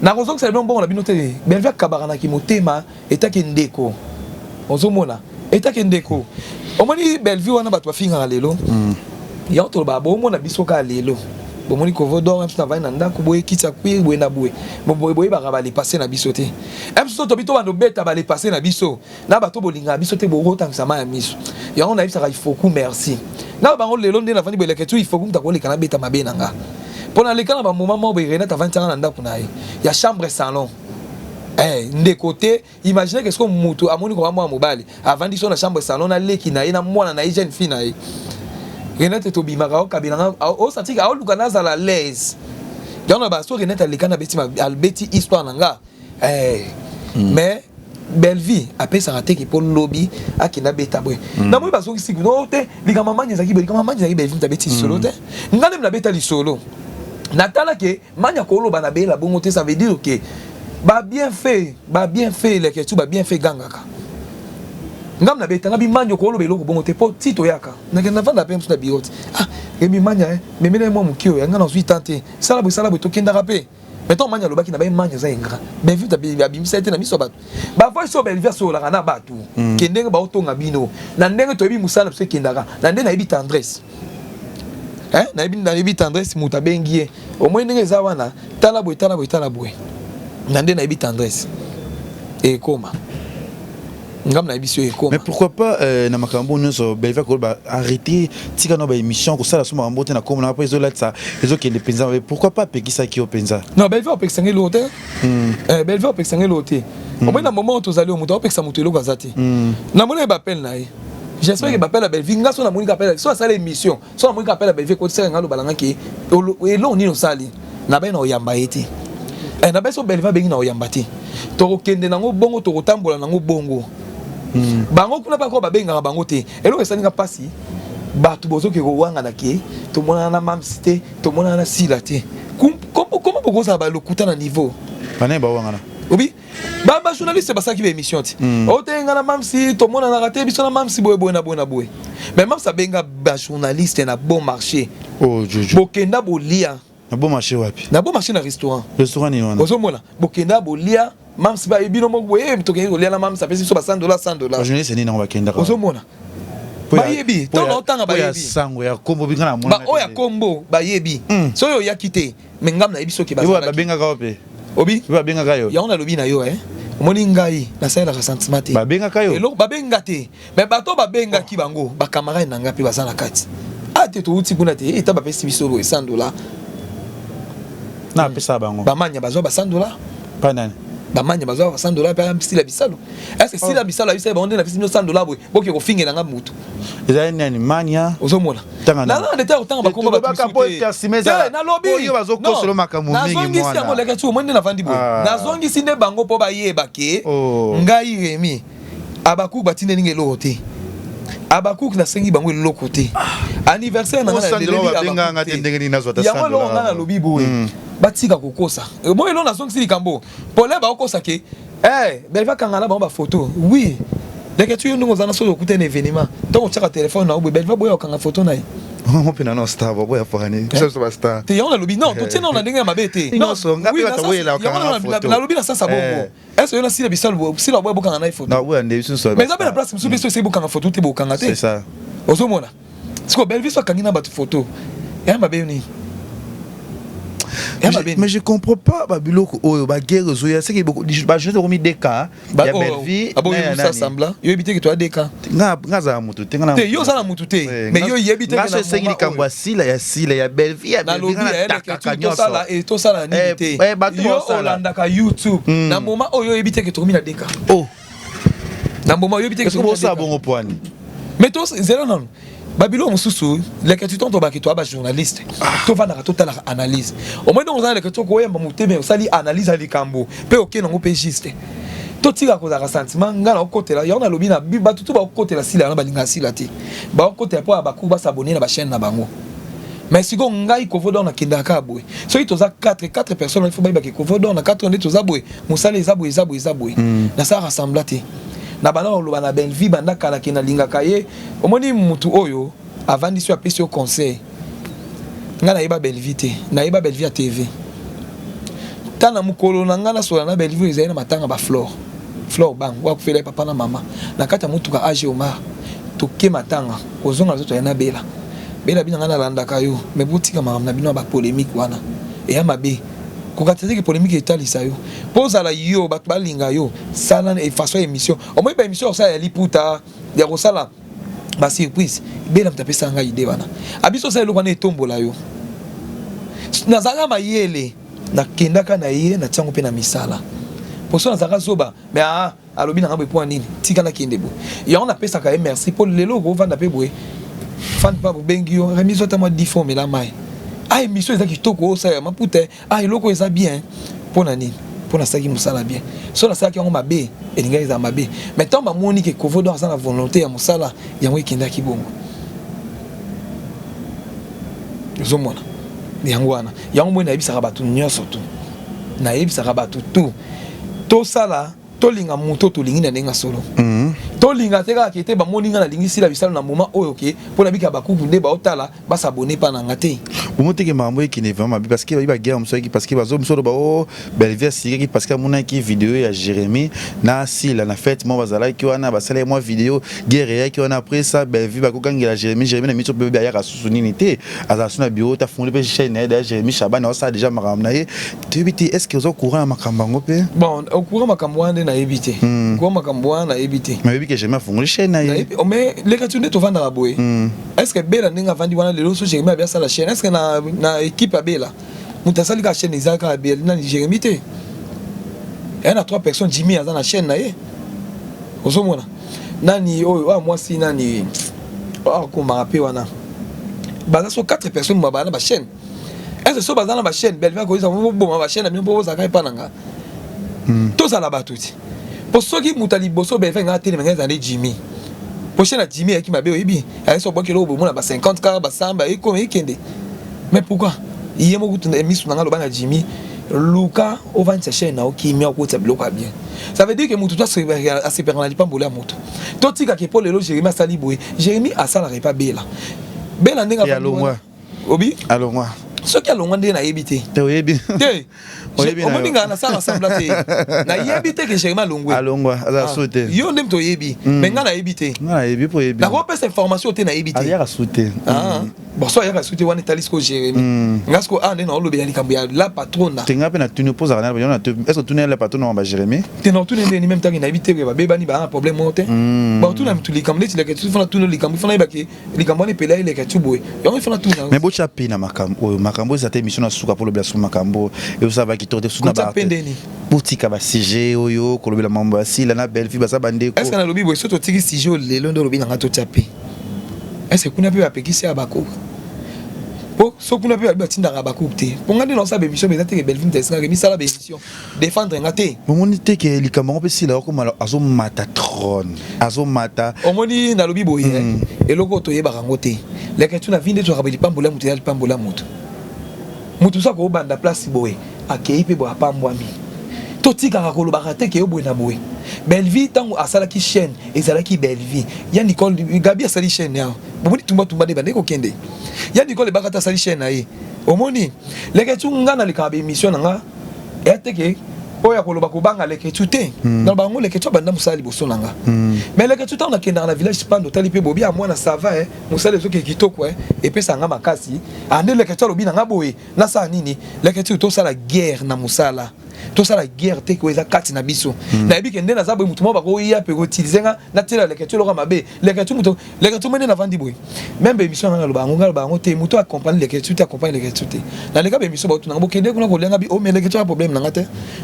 nakozongisa bino mbongo na bino te. Bellevue akabaka na kimotema etaki ndeko, ozomona etaki ndeko. Omoni Bellevue wana bato bafingaka lelo, yango toloba bomona biso kaka lelo, bomoni kovo d'or mpe navandi na ndako boye, kiti ya cuir boye na boye, boye boyebaka balepasse na biso te. Mpe tobi tobanda obeta balepasse na biso na bato bolingaka biso te, bokotangisa mai ya miso. Yango nayebisaka Ifoku merci na bango. Lelo nde navandi boye, leke tu Ifoku mutu akoleka nabeta mabe na nga, mpo naleka na bamoma moko boye. Renate avandisanga na ndako na ye ya chambre salon, ndeko te. Imagine ke soki mutu amoni koka mwana mobali avandi so na chambre salon na leki na ye na mwana na ye, jeune fille na ye Renate, tobimaka, okabelanga, osantiki aoluka nazala l'aise. Yango na baso Renate aleka na abeti histoire na nga, Mais Bellevue apesaka teke mpo lobi akende abeta boye. Namoni bazongisi no te, likambo mani ezalaki boye, likambo mani ezalaki. Bellevue mutu abeti lisolo te, nga nde nabeta lisolo. Natala ke mani akoloba na beyela bongo te, ça veut dire ke babienfait, babienfait eleke tu babienfait egangaka. Ngam nabetanga bimani, okoloba eloko bongo te, mpo ti toyaka nakende navanda mpe mosu na biro te. Ah, ebimani memela ye mwa moke oyo yanga nazwi tan te, sala boye, sala boye, tokendaka mpe. Mais ntango mani alobaki na baye, mani oza ingrat. Bellevue abimisa ye te na miso ya bato. Bavoice oyo Bellevue asololaka na bato ke ndenge baotonga bino na ndenge toyebi mosala na biso ekendaka na nde nayebi Tendresse, nayebi Tendresse moto abengi ye, omoi ndenge eza wana, tala boye, tala boye, tala boye. Na nde nayebi Tendresse ekoma ngam nayebi so ekoma. Mais pourquoi pas na makambo nyonso Bellevue akoloba arrêter, tika na baémission, kosala so makambo te na kombo na mpo ezolatisa, ezokende mpenza mabe? Pourquoi pas apekisaki yo mpenza? Non, Bellevue apekisanga eloko te. Bellevue apekisanga eloko te. Omoi na moment oyo tozali oyo, moto aopekisa moto eloko aza te. Namoni ye bapele na ye, j'espère ke bapele ya Bellevue nga so namoni kapele so asala émission, so namoni kapele ya Bellevue ekotisaka nga, aloba nanga ke eloko nini osali nabai na oyamba ye te. Nabai so Bellevue abengi na oyamba te, tokokende nango bongo, tokotambola nango bongo. Bango kuna bako babengaka bango te. Eloko esalinga mpasi, bato bozoke kowangana ke tomonana na mamsi te, tomonana na Sila te. Koma bokozala balokuta na niveau? Banaye bawangana? Obi bajournaliste basalaki baémission ti ote nga na mamsi tomonanaka te, biso na mamsi boye boye na boye na boye. Mais mamsi abenga bajournaliste na Bon Marché. Oh, Jojo. Bokenda bolia. Na Bon Marché wapi? Na Bon Marché, na restaurant. Restaurant nini wana? Ozomona, bokenda bolia, mamsi bayebi bino moko boye, tokei kolia na mamsi, apesi biso ba 100 dollar, 100 dollar. Bajournaliste nini yango bakendaka? Ozomona. Bayebi ntango naotanga, bayebi. Sango ya kombo binga na mona. Baoyo ya kombo bayebi. Soki oyaki te, me ngam nayebi soki babengaka yo mpe. Obi babengaka yo. Yango nalobi na yo, omoni ngai nasalelaka sentiment te. Babengaka yo. Eloko babenga te, me bato babengaki bango bacamarade na ngai mpe baza na kati. A te, touti kuna te, eta bapesi biso boye 100 $. Na apesa bango. Bamanya bazwa ba 100 $. Mpa nani? Bamanya bazwa ba 100 $ mpe sila bisalo. Est-ce sila bisalo ayebisa bango nde napesi bino 100 $ boye, boke kofingela nga mutu? Ezali nani, mania? Ozomona naza na detail kotanga bakombo. Bato oyo bazokosolo makambo mingi. Nazongisi yango leka ti omoi nde navandi boye. Nazongisi nde bango mpo bayeba ke ngai Remi Abakuk batindeli nga eloko te. Abakuk nasengi bango eloko te. Anniversaire na nga yango, eloko ngai nalobi boye, batika kokosa. Moi eloko nazongisi likambo pole, bakokosa ke Belva kanga na bango bafoto. Oui, leke tu yo ndenge oza na soki okuta na événement, ntango otiaka telefone na yo boye, Belva boya okanga foto na ye. Mpe nano star baboya fani, biso ba star. Te, yango nalobi non, totie nano na ndenge ya mabe te. Nalobi na sasa bongo. Est-ce yo na sila bisalo, sila boya bokanga na ye foto? Mais eza mpe na place mosusu, biso esi bokanga foto te, bokanga te. Ozomona siko Belvi so akangi na bato foto ya mabe nini? Mais je comprends pas babiloko oyo, baguerre ezoya seke bajournaliste bakomi deka ya Belvi. Semblant yo yebi te ke toya deka. Nga azala motu te. Te, yo oza na mutu te, mais yo yebi te. Nga esengi likambo ya sila, ya sila, ya Belvi, ya Belvi, tosala nini te? Yo olandaka YouTube na moment oyo, oyebi te ke tokomi na deka? Na moment oyebi te ke bosala bongo poani? Mais to zela nano babiloko mosusu leke tu tonto baki toya bajournaliste, tovandaka, totalaka analyse. Omoi ndongo oza na leke, tokoyamba motema, osali analyse ya likambo mpe okende yango mpe juste. Totika kozalaka sentiment. Ngai naokotela yango, nalobi na bato to baokotela sila wana, balingaka sila te, baokotela mpo ya baku bas'abonner na bachaîne na bango. Mais sikoyo ngai Kovo d'Or nakendaka kaka boye. Soki toza 4 4 personnes, il faut bayebaka Kovo d'Or na 4 nde toza boye, mosala eza boye, eza boye, eza boye. Nasalaka semblant te. Na banda koloba na Belvi banda kala ke nalingaka ye. Omoni mutu oyo avandisi yo, apesi yo conseil. Ngai nayeba Belvi te, nayeba Belvi ya TV. Tana mokolo na ngai nasola na Belvi ezali na matanga baflore, Flore bango akufela ye papa na mama na kati ya motuka ag Omar. Toke matanga, kozonga na toya na Bela. Bela bino, ngai nalandaka yo, me botika makambo na bino ya bapolémique wana, eya mabe. Kokata teke polémique etalisa yo mpo ozala yo, bato balinga yo. Sala façon émission, omoi baémission ya kosala ya liputa, ya kosala basurprise. Bela moto apesaka ngai idée wana, abiso osala eloko wana etombola yo. Nazalaka mayele, nakendaka na ye na tiango mpe na misala poso. Nazalaka zoba, mais aa alobi na ngai boye mpo ya nini? Tika nakende boye. Yango napesaka ye merci mpo lelo okovanda mpe boye, fande mpa bobengi yo remise ata mwa 10 fois, omela mai. Ah, émission eza kitoko, osala maputa. Ah, eloko eza bien. Mpo na nini? Mpo nasalaki mosala bien. So nasalaki yango mabe, elingaki ezala mabe. Mais ntango bamoni ke Kovo d'Or aza na volonté ya mosala, yango ekendaki bongo. Ozomona yango wana, yango moi nayebisaka bato nyonso tu, nayebisaka bato tu, tosala, tolinga moto tolingi na ndenge ya solo. Tolinga te kaka ke te bamoni nga nalingi sila bisalo na moment oyo ke mpo nabika bakuku nde baotala bas'abonner mpa na nga te. Omoteke makambo ekende vraiment mabe, parce que bayi baguerre mosusu ayaki, parce que bazo mosusu oloba o Bellevue asikaki parce que amonaki video ya Jérémie na Sila na fête moko bazalaki wana, basalaki mwa video, guerre eyaki wana. Après ça, Bellevue bakokangela Jérémie. Jérémie na miso mpe ayaka susu nini te, azala su na bureau te, afungoli mpe chaîne na ye. Daya Jérémie Chaban aosala déjà makambo na ye. Toyebi te, est ce que oza courant ya makambo yango mpe? Bon, au courant makambo wana nde nayebi te. Courant makambo wana nayebi te. Mais oyebi ke Jérémie afungoli chaîne na ye? Mais leka tu nde tovandaka boye. Est ce que Bela ndenge avandi wana lelo, so Jérémie abi asala chaîne, est ce que na équipe ya Bela moto asali kaka chaîne eza kaka Bela nani, Jérémie te? Eya na trois personnes. Jimmy aza na chaîne na ye. Ozomona nani oyo, oyo mwasi nani akomaka mpe wana, baza so quatre personnes ma baa na bachaîne. Est ce so baza na bachaîne, Belvi akoyisa boboma bachaîne na bino mpo bozalaka epa na nga? Tozala bato ti mpo soki moto ya liboso Belvi nga atelema, ngai ezali Jimmy, po chaîne ya Jimmy eyaki mabe. Oyebi ayesi obwaki eloko bomona ba 50 kaka basamba ekoma ekende. Mais pourquoi ye moko kutu misu na nga aloba na Jimmy: luka ovandisa chaîne na okimia, okotisa biloko ya bien. Ça veut dire que motu to asepelaka na lipamboli ya motu. Totikaka mpo lelo Jérémi asali boye, Jérémi asalaka epa Bela. Bela ndenge alongwa. Obi alongwa. Soki alongwa nde nayebi te. Te, oyebi. Te. Oyebi na Omoni yo. nga nasala semblant te, nayebi te ke Jérémi alongwe. Alongwa, aza su te. Yo nde moto oyebi, mais nga nayebi te. Nga nayebi mpo oyebi. Nakopesa information te, nayebi te. Ayaka su te. Ah, bon, so ayaka su te wana, etali siko Jérémi. Nga siko a nde naolobela likambo ya la patrona. Te, nga mpe natuni mpo ozalaka na yo, est ce que otuni la patronne ba Jérémi? Te, na otuni ndeni? Même ntango nayebi te ke babebani, baa na problème moko te. Baotuna mutu likambo neti leke tu fana, tuna likambo fana, yebake likambo wana epela eleka tu boye, yango ifana tuna. Mais botya mpe na makambo oyo, makambo oyo eza te émission na suka mpo olobela so makambo ezosala bakitoko te. Kotia mpe ndeni? Botika basujet oyo, kolobela mambo ya Sila na Bellevue, baza bandeko. Est ce que nalobi boye, so totiki sujet oyo lelo nde olobi nanga totya mpe, est ce que kuna mpe bapekisi ya bakoka? Po so kuna mpe babi batindaka bakupe te, mpo nga nde naosala baémission, eza teke Bellevue moto esengaka misala baémission défendre nga te. Bomoni te ke likambo yango mpe Sila okoma azomata trône, azomata. Omoni, nalobi boye, eloko oyo toyebaka yango te, leke tu na vi nde tozwaka lipambola ya moto, eza lipambola ya moto. Moto mosu akobanda place boye, akei mpe boye, apambwami. Totikaka kolobaka te ke yo boye na boye. Bellevue ntango asalaki chaîne, ezalaki Bellevue ya Nicole. Gabi asali chaîne awa, bomoni tumbatumba nde bande kokende ya Nicole ebaka te, asali chaîne na ye. Omoni leke tu, nga nalekaka baémission na nga, eya te ke oyo ya koloba kobanga leke tu te. Na bango leke tu abanda mosala liboso na nga, mais leke tu ntango nakendaka na village pando, otali mpe bobi ya mwana, ça va, eh, mosala ezoke kitoko, eh, epesaka nga makasi. Ande leke tu alobi na nga boye, nasala nini? Leke tu, tosala guerre na mosala, tosala guerre te ko eza kati na biso. Nayebi ke nde naza boye, motu moko bakoya mpe koutiliser nga, natiela leke tu eloko ya mabe. Leke tu moto, leke tu mende navandi boye, même baémission nanga naloba yango, nga loba yango te. Moto accompagne leke tu te, accompagne leke tu te. Naleka baémission, bato nanga bokende kuna kolia bi o, mais leke tu ya problème nanga te,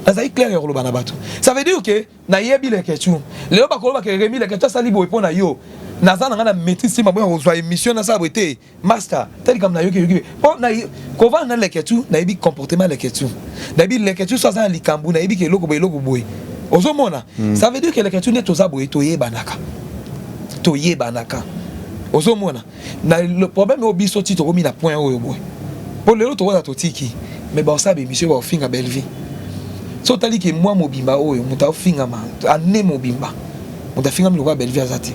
nazali clair ya koloba na bato. Ça veut dire que nayebi leke tu. Lelo bakoloba ke Remi, leke tu asali boye mpo na yo, naza na nga na maîtrise te, maboya kozwa émission nasala boye te. Master te, likambo nayoki yoki mpo na kovanda na leketu, nayebi comportement leketu, nayebi leketu so aza na likambo, nayebi ke eloko boye, eloko boye, ozomona. Ça veut dire que leketu nde toza boye, toyebanaka, toyebanaka, ozomona. Na le problème oyo biso ti tokomi na point oyo boye, mpo lelo tokoza totiki, mais baosala baémission, baofinga Bellevue. So otali ke mwa mobimba oyo moto aofingama, ane mobimba moto afingami lokola Bellevue aza te,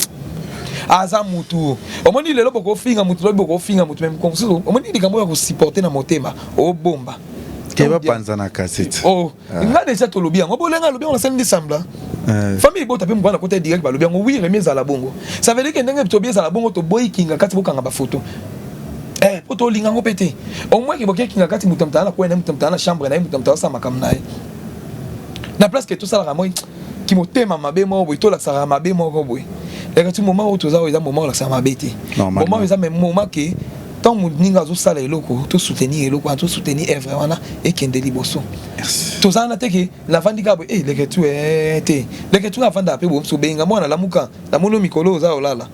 aza mutu. Omoni lelo bokofinga mutu, lobi bokofinga mutu, mais mosusu omoni likambo oyo ya kosupporter na motema, obomba. Ke bapanzana kasi te. Oh, nga déjà tolobi yango, bolenga alobi yango, nasali nde semblant. Famille ebota mpe mokwana kota direct, balobi yango, oui, Remi ezala bongo. Ça veut dire ke ndenge tobi ezala bongo, toboyi kinga kati, bokanga bafoto. Eh, po tolinga yango mpe te. Au moins ke boke kinga kati, moto amutala na kwena, moto amutala na chambre na ye, moto amutala asala makambo na ye na place ke tosalaka moi kimotema mabe moko boye, tolakisaka mabe moko boye. Leka ti moment oyo toza, oyo eza moment olakisaka mabe te. Normalement. Moment oyo eza même moment ke ntango moninga azosala eloko, tosoutenir eloko wana, tosoutenir œuvre wana ekende liboso. Merci. Tozala na te ke navandi kaka boye, eh, leke tu, eh, te leke tu avandaka mpe boye, mosu obenga mwana, lamuka, namoni yo mikolo oza olala.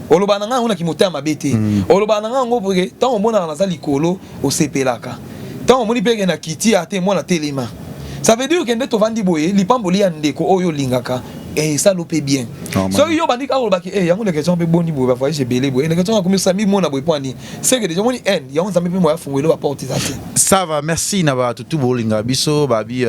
Olobaka na ngai yango na kimotema mabe te, olobaka na ngai yango poke ntango omonaka naza likolo, osepelaka. Ntango omoni mpe ke na kiti ate mwana telema, ça veut dire ke nde tovandi boye, lipamboli ya ndeko oyo olingaka esala mpe bien. Normal. Soki yo bandi kaka olobaki, eh, yango leke mpe boni boye, bavoyage ebele boye, leke akomi osami mona boye, mpo ani c'est que déjà omoni haine yango, Nzambe mpe moya afungwelo baporte eza te. Ça va, merci na bato tu bolinga biso, babi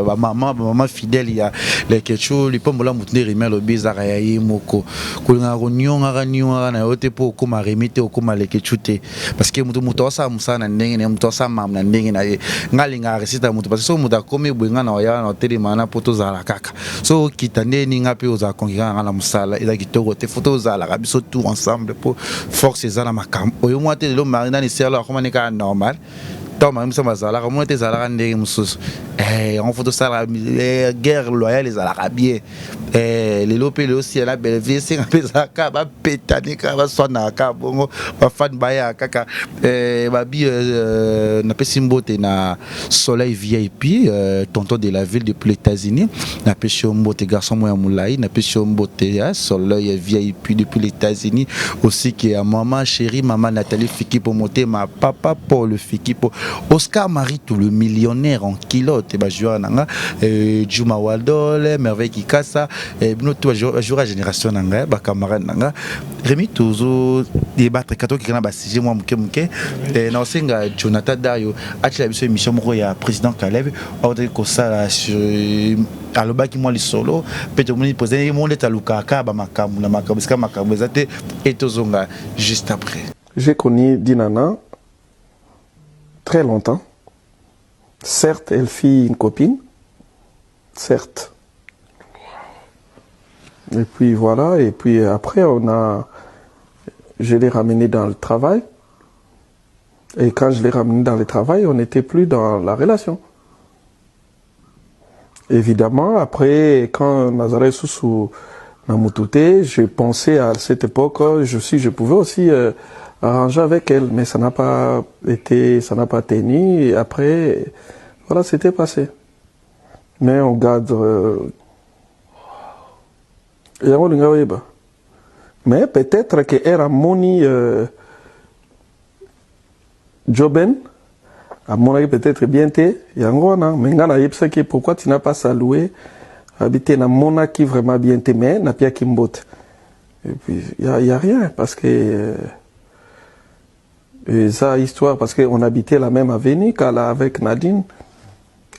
bamama, bamama fidèle ya Lekechu. Lipambola motu nde Remi alobi ezalaka ya ye moko. Kolingaka koniongaka niongaka na yo te mpo okóma Remi te, okóma Lekechu te, parce que moto moto asala mosala na ndenge na ye, moto asala makambo na ndenge na ye. Nga alingaka réussite ya moto, parce que soki moto akomi boye, nga na oya na otelema wana mpo tozala kaka. So okita nde ninga mpe ozala concurrent na nga na mosala, eza kitoko te. Faut tozalaka biso tout ensemble mpo force eza na makambo oyo mwa te. Lelo mari nani serlo akoma ne kaka normal, ntango mari mosusu bazalaka mona te, ezalaka ndenge mosusu. Yango faut tosala guerre loyale, ezalaka bien. Lelo mpe lelo si na Bellevue esenga mpe ezalaka bapetani kaka, baswanaka kaka bongo, bafani bayaka kaka. Babi napesi mbote na Soleil VIP, tonton de la ville depuis les États-Unis. Napesi yo mbote, garçon moya molai, napesi yo mbote ya Soleil VIP depuis les États-Unis, aussi ke ya mama chérie, mama Nathalie Fikipo motema, papa Paul Fikipo, Oscar Maritou le millionnaire en culotte, bajoueur na nga, Juma Waldol, Merveille Kikasa, bino tu bajoueur ya génération na ngai, bacamarade na nga. Remi, tozo débattre katoki na basujet mwa moke moke. Na osenga Jonathan Dayo atiela biso émission moko ya président Caleb aotaki kosala sur alobaki mwa lisolo mpe tomoni président ye moko ndeti alukaka kaka bamakambo na makambo esika makambo eza te, e tozonga juste après. J'ai connu Dinana. Très longtemps. Certes, elle fit une copine. Certes. Et puis voilà, et puis après, on a, je l'ai ramené dans le travail. Et quand je l'ai ramené dans le travail, on n'était plus dans la relation. Évidemment, après, quand nazalaki lisusu na mutu te, j'ai pensé à cette époque, si je pouvais aussi arranger avec elle, mais ça n'a pas été, ça n'a pas tenu. Et après, voilà, c'était passé. Mais on garde. Yango olinga oyeba. Mais peut-être que ere amoni Joben amonaki peut-être bien te yango wana, mais ngai nayebisaki: "Pourquoi tu n'as pas salué?" Abi te, namonaki vraiment bien te, mais napiaki mbote. Et puis y a rien, parce que eza histoire, parce que on habitait la même avenue kala avec Nadine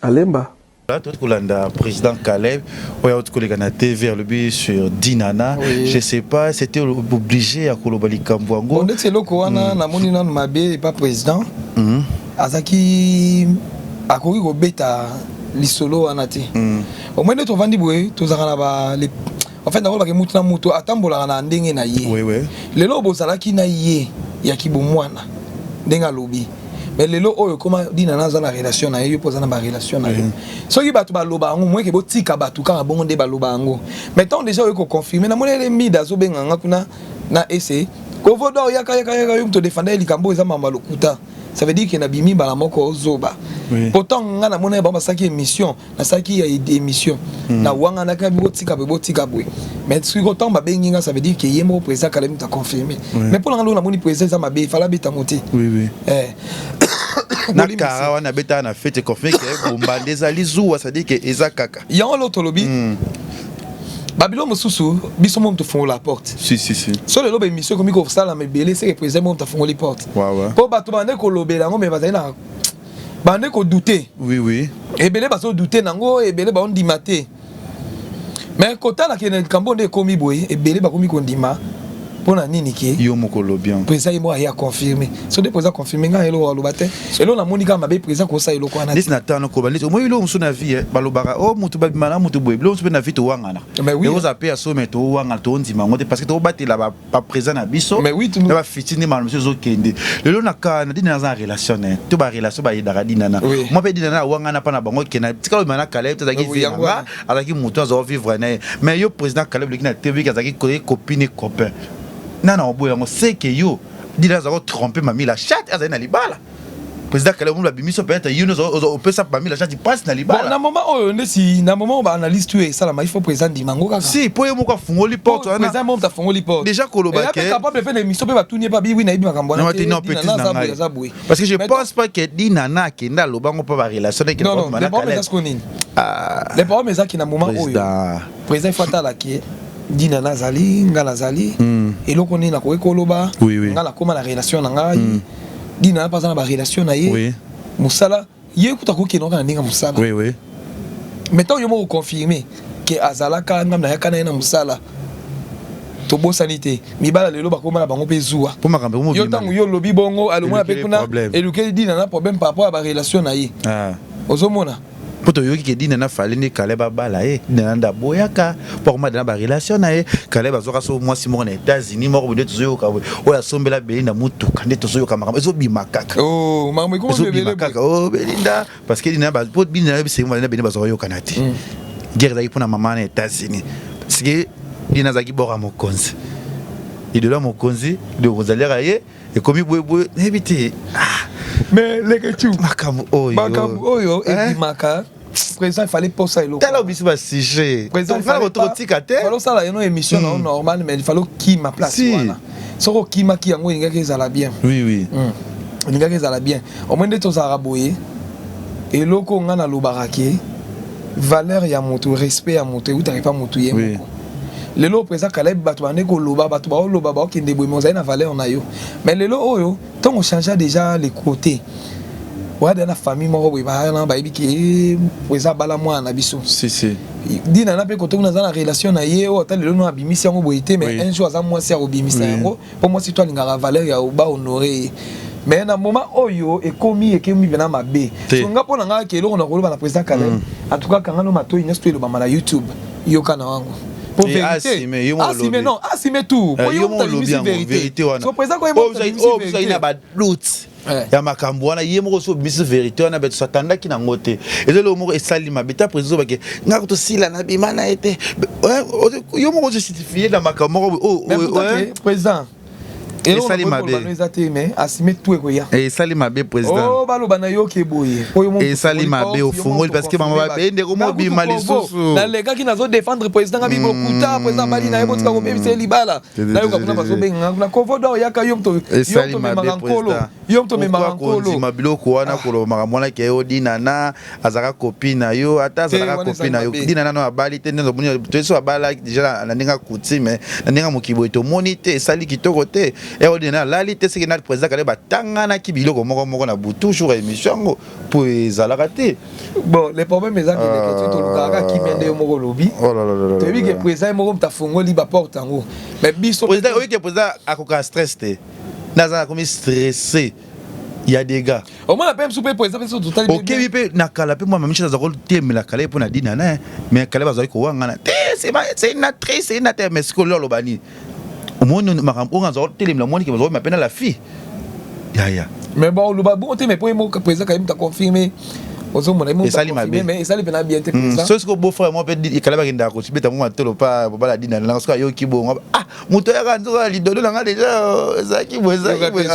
Alemba. Toti kolanda président Caleb oyo auti koleka na TV, alobi sur Dinana. Oui. Je sais pas, c'était obligé ya koloba likambo yango. Bon, ndeti eloko wana namoni nanu mabe epa président. Azalaki akoki kobeta lisolo wana te. Omoi nde tovandi boye, tozalaka na ba en fait, nakolobaka mutu na mutu atambolaka na ndenge na ye. Lelo bozalaki na ye ya kibomwana ndenge alobi, mais lelo oyo koma Dinana aza na relation na ye, yo mpo oza na barelation na yo. Soki bato baloba yango moyeke, botika bato kaka bongo nde baloba yango. Mais ntango déjà oyo koconfirme, namoni ele mida azobenga nga kuna na ese kovodor, yaka yaka yaka, yo moto odefanda ye, likambo eza mamba lokuta. Ça veut dire ke nabimi mbala moko ozoba. Pourtant nga namoni bango basalaki émission, nasalaki ya émission na wanganaki, botika boye, botika boye. Mais soki ntango babengi nga, ça veut dire ke ye moko président Caleb moto aconfirme. Mais mpo na nga, ndenge namoni président eza mabe, efala abetango te. Eh. Na kara wana abetaka na fete, confirme ke bombanda ezali zuwa, c'est-à-dire ke eza kaka. Yango lo tolobi, babilo mosusu, biso mo tofongola porte. Si si si. So lelo baémission ekomi kosalama ebele, seke président mo afongoli porte. Mpo bato bande kolobela yango, me bazali na bande kodouter. Ebele bazodouter nango, ebele baondima te. Mais kotala ke na likambo nde ekomi boye, ebele bakomi kondima. Mpo na nini ke Yo moko olobi yango. Président ye moko aye aconfirme. So nde président confirme, ngai eloko aloba te. Eloko namoni kaka mabe, président kosala eloko wana te. Neti na tano koba neti omoi biloko mosusu na vie, balobaka o motu babima na motu boye, biloko mosusu mpe na vie towangana. Mais oui. Ekozala mpe ya so, me towangana, tondima yango te, parce que tobatela baprésent na biso. Mais oui, na bafiti nde makambo mosusu ezokende. Lelo na ka na Dinana aza na relation na ye to barelation bayedaka Dinana. Mwa mpe Dinana awangana mpa na bango kena tikala obima na Caleb te, azalaki Oui, vie na yango nga wana. Azalaki motu azala vivre na ye. Mais yo président Caleb oleki na TV, azalaki copine copain, nana oboya yango, seke yo Dinana azala kotrompe mami la chatte, azali na libala. Président Caleb moto abimiso, peut-être yo opesa mami la chatte mpasi na Bon, libala. Na moment oyo, ndesi na moment oyo baanalyse tu esalama, il faut président ndima yango kaka. Si mpo ye moko afungoli porte wana. Président moko afongoli porte. Déjà koloba Eya mpe capable mpe na émission mpe batuni ye mpe abi: "Oui, nayebi makambo wana." Non, te, non, petit na ngai. Aza boye. Parce que je Mais pense pas que Dinana akende alobango mpo barelation. Non, non, le problème eza sikoyo nini? Le problème ezaki na moment oyo, Président. président, il faut atala ke Dinana azali, nga nazali, eloko nini nakoki koloba. Nga nakóma na relation na ngai, Dinana mpe aza na barelation na ye. Mosala ye kuta kokende kaka na ndenge ya mosala. Mais ntango yo moko confirme ke azalaka, ngam nayaka na ye na mosala, tobosani te mibala lelo bakóma na bango mpe zuwa. Mpo makambo Yo ntango yo olobi bongo, alomona mpe Elukeli kuna problème. Elukeli Dinana problème par rapport ya barelation na ye. Ozomona. Mpo toyoki ke Dinana fali nde Caleb abala ye, Dinana nde aboyaka mpo akoma na barelation na ye. Caleb azwaka so mwasi moko na États-Unis moko boye, nde tozoyoka boye, oyo asombela Belinda motuka, nde tozoyoka makambo ezobima kaka. Oh, makambo ekoma Ezobima ebele. kaka o Belinda, parce que Dinana, po Dinana bisengo na Belinda bazwaka yokana te. Guerre ezalaki mpona mama na États-Unis, parce que Dina azalaki bora mokonzi, idolo ya mokonzi, nde mokonzi aliaka ye, ekomi boyeboye, nayebi te. Ah, Mais leketu, makambo oyo makambo oyo Eh? ebimaka, président, il fallait posa eloko. Tala biso basujet. Président, tokotika te. Fallait osala yeno émission na yo normal, mais il fallait okima place Si. wana. Soki okimaki yango, elingaki ezala bien. Elingaki ezala bien. Omoi nde tozalaka boye, eloko nga nalobaka ke valeur ya moto, respect ya moto eutaka epa moto ye moko. Lelo président Caleb, bato bande koloba, bato baoloba, baokende boye, mais ozali na valeur na yo. Mais lelo oyo, ntango ochange déjà le côté oyada na famille moko boye, bayana bayebi ke eza bala mwana na biso. Si si. Dinana mpe kote kuna aza na relation na ye oyo, ata lelo no abimisi yango boye te, mais un jour aza mwasi ya kobimisa yango, mpo mwasi to alingaka valeur ya bahonore ye. Mais na moment oyo ekomi, ekomi mpena mabe. So nga, mpo na nga, ke eloko na koloba na président Caleb, en tout cas kanga no matoi nyonso to elobama na YouTube, yoka na wango po vérité, asime non asime tout po yo moto abimisi vérité. So président koyeba ozali na badoute ya makambo wana, ye moko so obimisi vérité wana, beto atandaki nango te. Eza eloko moko esali mabe. Ta président obake nga tosila na bima na ye te, yo moko ojustifier na makambo moko. Président Esali mabe. Eza te, mais asime tout, ekoya. Esali mabe, président. Oh, baloba na yo ke boye. Esali mabe, ofungoli parce que mama babe ndeko mobima lisusu. Nalekaki nazodéfendre président nga bibokuta président bali na ye, botika kobebisa ye libala. Nayoka kuna bazobenga na kovodo, oyaka yo moto Esali mabe. Nkolo yo moto omemaka nkolo. Kondima biloko wana, koloba makambo wana ke yo Dinana azalaka copine na yo, ata azalaka copine na yo, Dinana no abali te. Ndenge omoni toyeso abalaki déjà na ndenge ya coutume, na ndenge ya mokili boye tomoni te, esali kitoko te. Eo Dinana alali te, seke na président kale batanganaki biloko moko moko na butu jour ya émission yango, mpo ezalaka te. Bon, le problème eza keleke tolukaka kimia. Nde yo moko olobi, toyebi ke président ye moko moto afungoli baporte yango, mais biso Président oyebi ke président akoka stress te, naza nakomi stressé ya dégâts. Omona mpe mosu mpe président mpe so totali. Okebi mpe na kala mpe mwa mamishi aza kotemela kala ye mpo na Dinana, mais kala bazalaki kowangana te, c'est une actrice, c'est une actrice. Mais sikoyo aloba nini? Omoni makambo oyo aza kotelemela, omoni ke bazalaki mpe na la fille yaya. Mais bon, oloba bongo te, mais mpo ye moko président kaye moto aconfirme, ozomona. Esali mabe. Mais esali mpena bien te, président. So sikoyo beau-frère mo mpe kala bakendaka kobeta mo matolo pa bobala Dinana nanga, soki ayoki bongo, ah, moto oyaka nzoka lidodo nanga déjà ezalaki boye, ezalaki boye.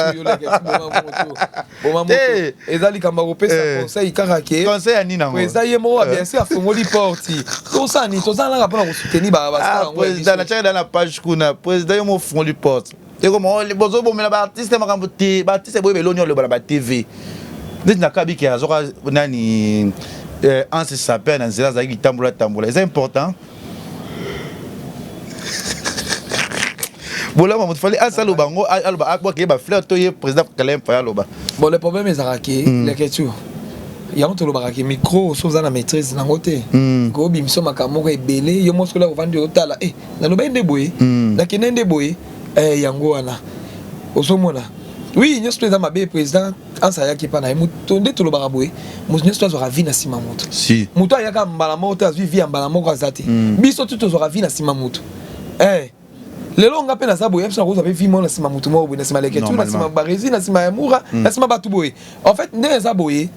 Te, eza likambo ya kopesa conseil kaka ke Conseil ya nini yango? Eza ye moko, bien sûr, afungoli porte. Tosala nini? Tozala kaka mpona kosoutenir Ah, président natiaki da na page kuna, président yo mo ofungoli porte, ekoma bozobomela baartiste makambo te. Baartiste boyeba eloni oloba na batv neti na kabiki azoka nani anse saper na nzela azalaki litambola tambola, eza important. Bolama moto fali asa aloba yango, aloba abwakeye bafleur to ye président Kalem Faya aloba. Bon, le problème ezalaka ke leketu yango tolobaka ke micro so oza na maîtrise nango te, kobimisa makambo moko ebele. Yo moko soki ovandi otala, e nalobai nde boye, nakende nde boye, yango wana ozomona. Oui, nyonso to eza mabe. Président ansa ayaki epa na ye, moto nde tolobaka boye, moto nyonso to azwaka vie na nsima moto. Si. Moto ayaka mbala moko te, azwi vie ya mbala moko aza te. Biso tu tozwaka vie na nsima moto. Lelo nga mpe naza boye, biso nakozwa mpe vie moko na nsima motu moko boye, na nsima Leketu, na nsima Baresi, na nsima ya Mura, na nsima bato boye. En fait, ndenge eza boye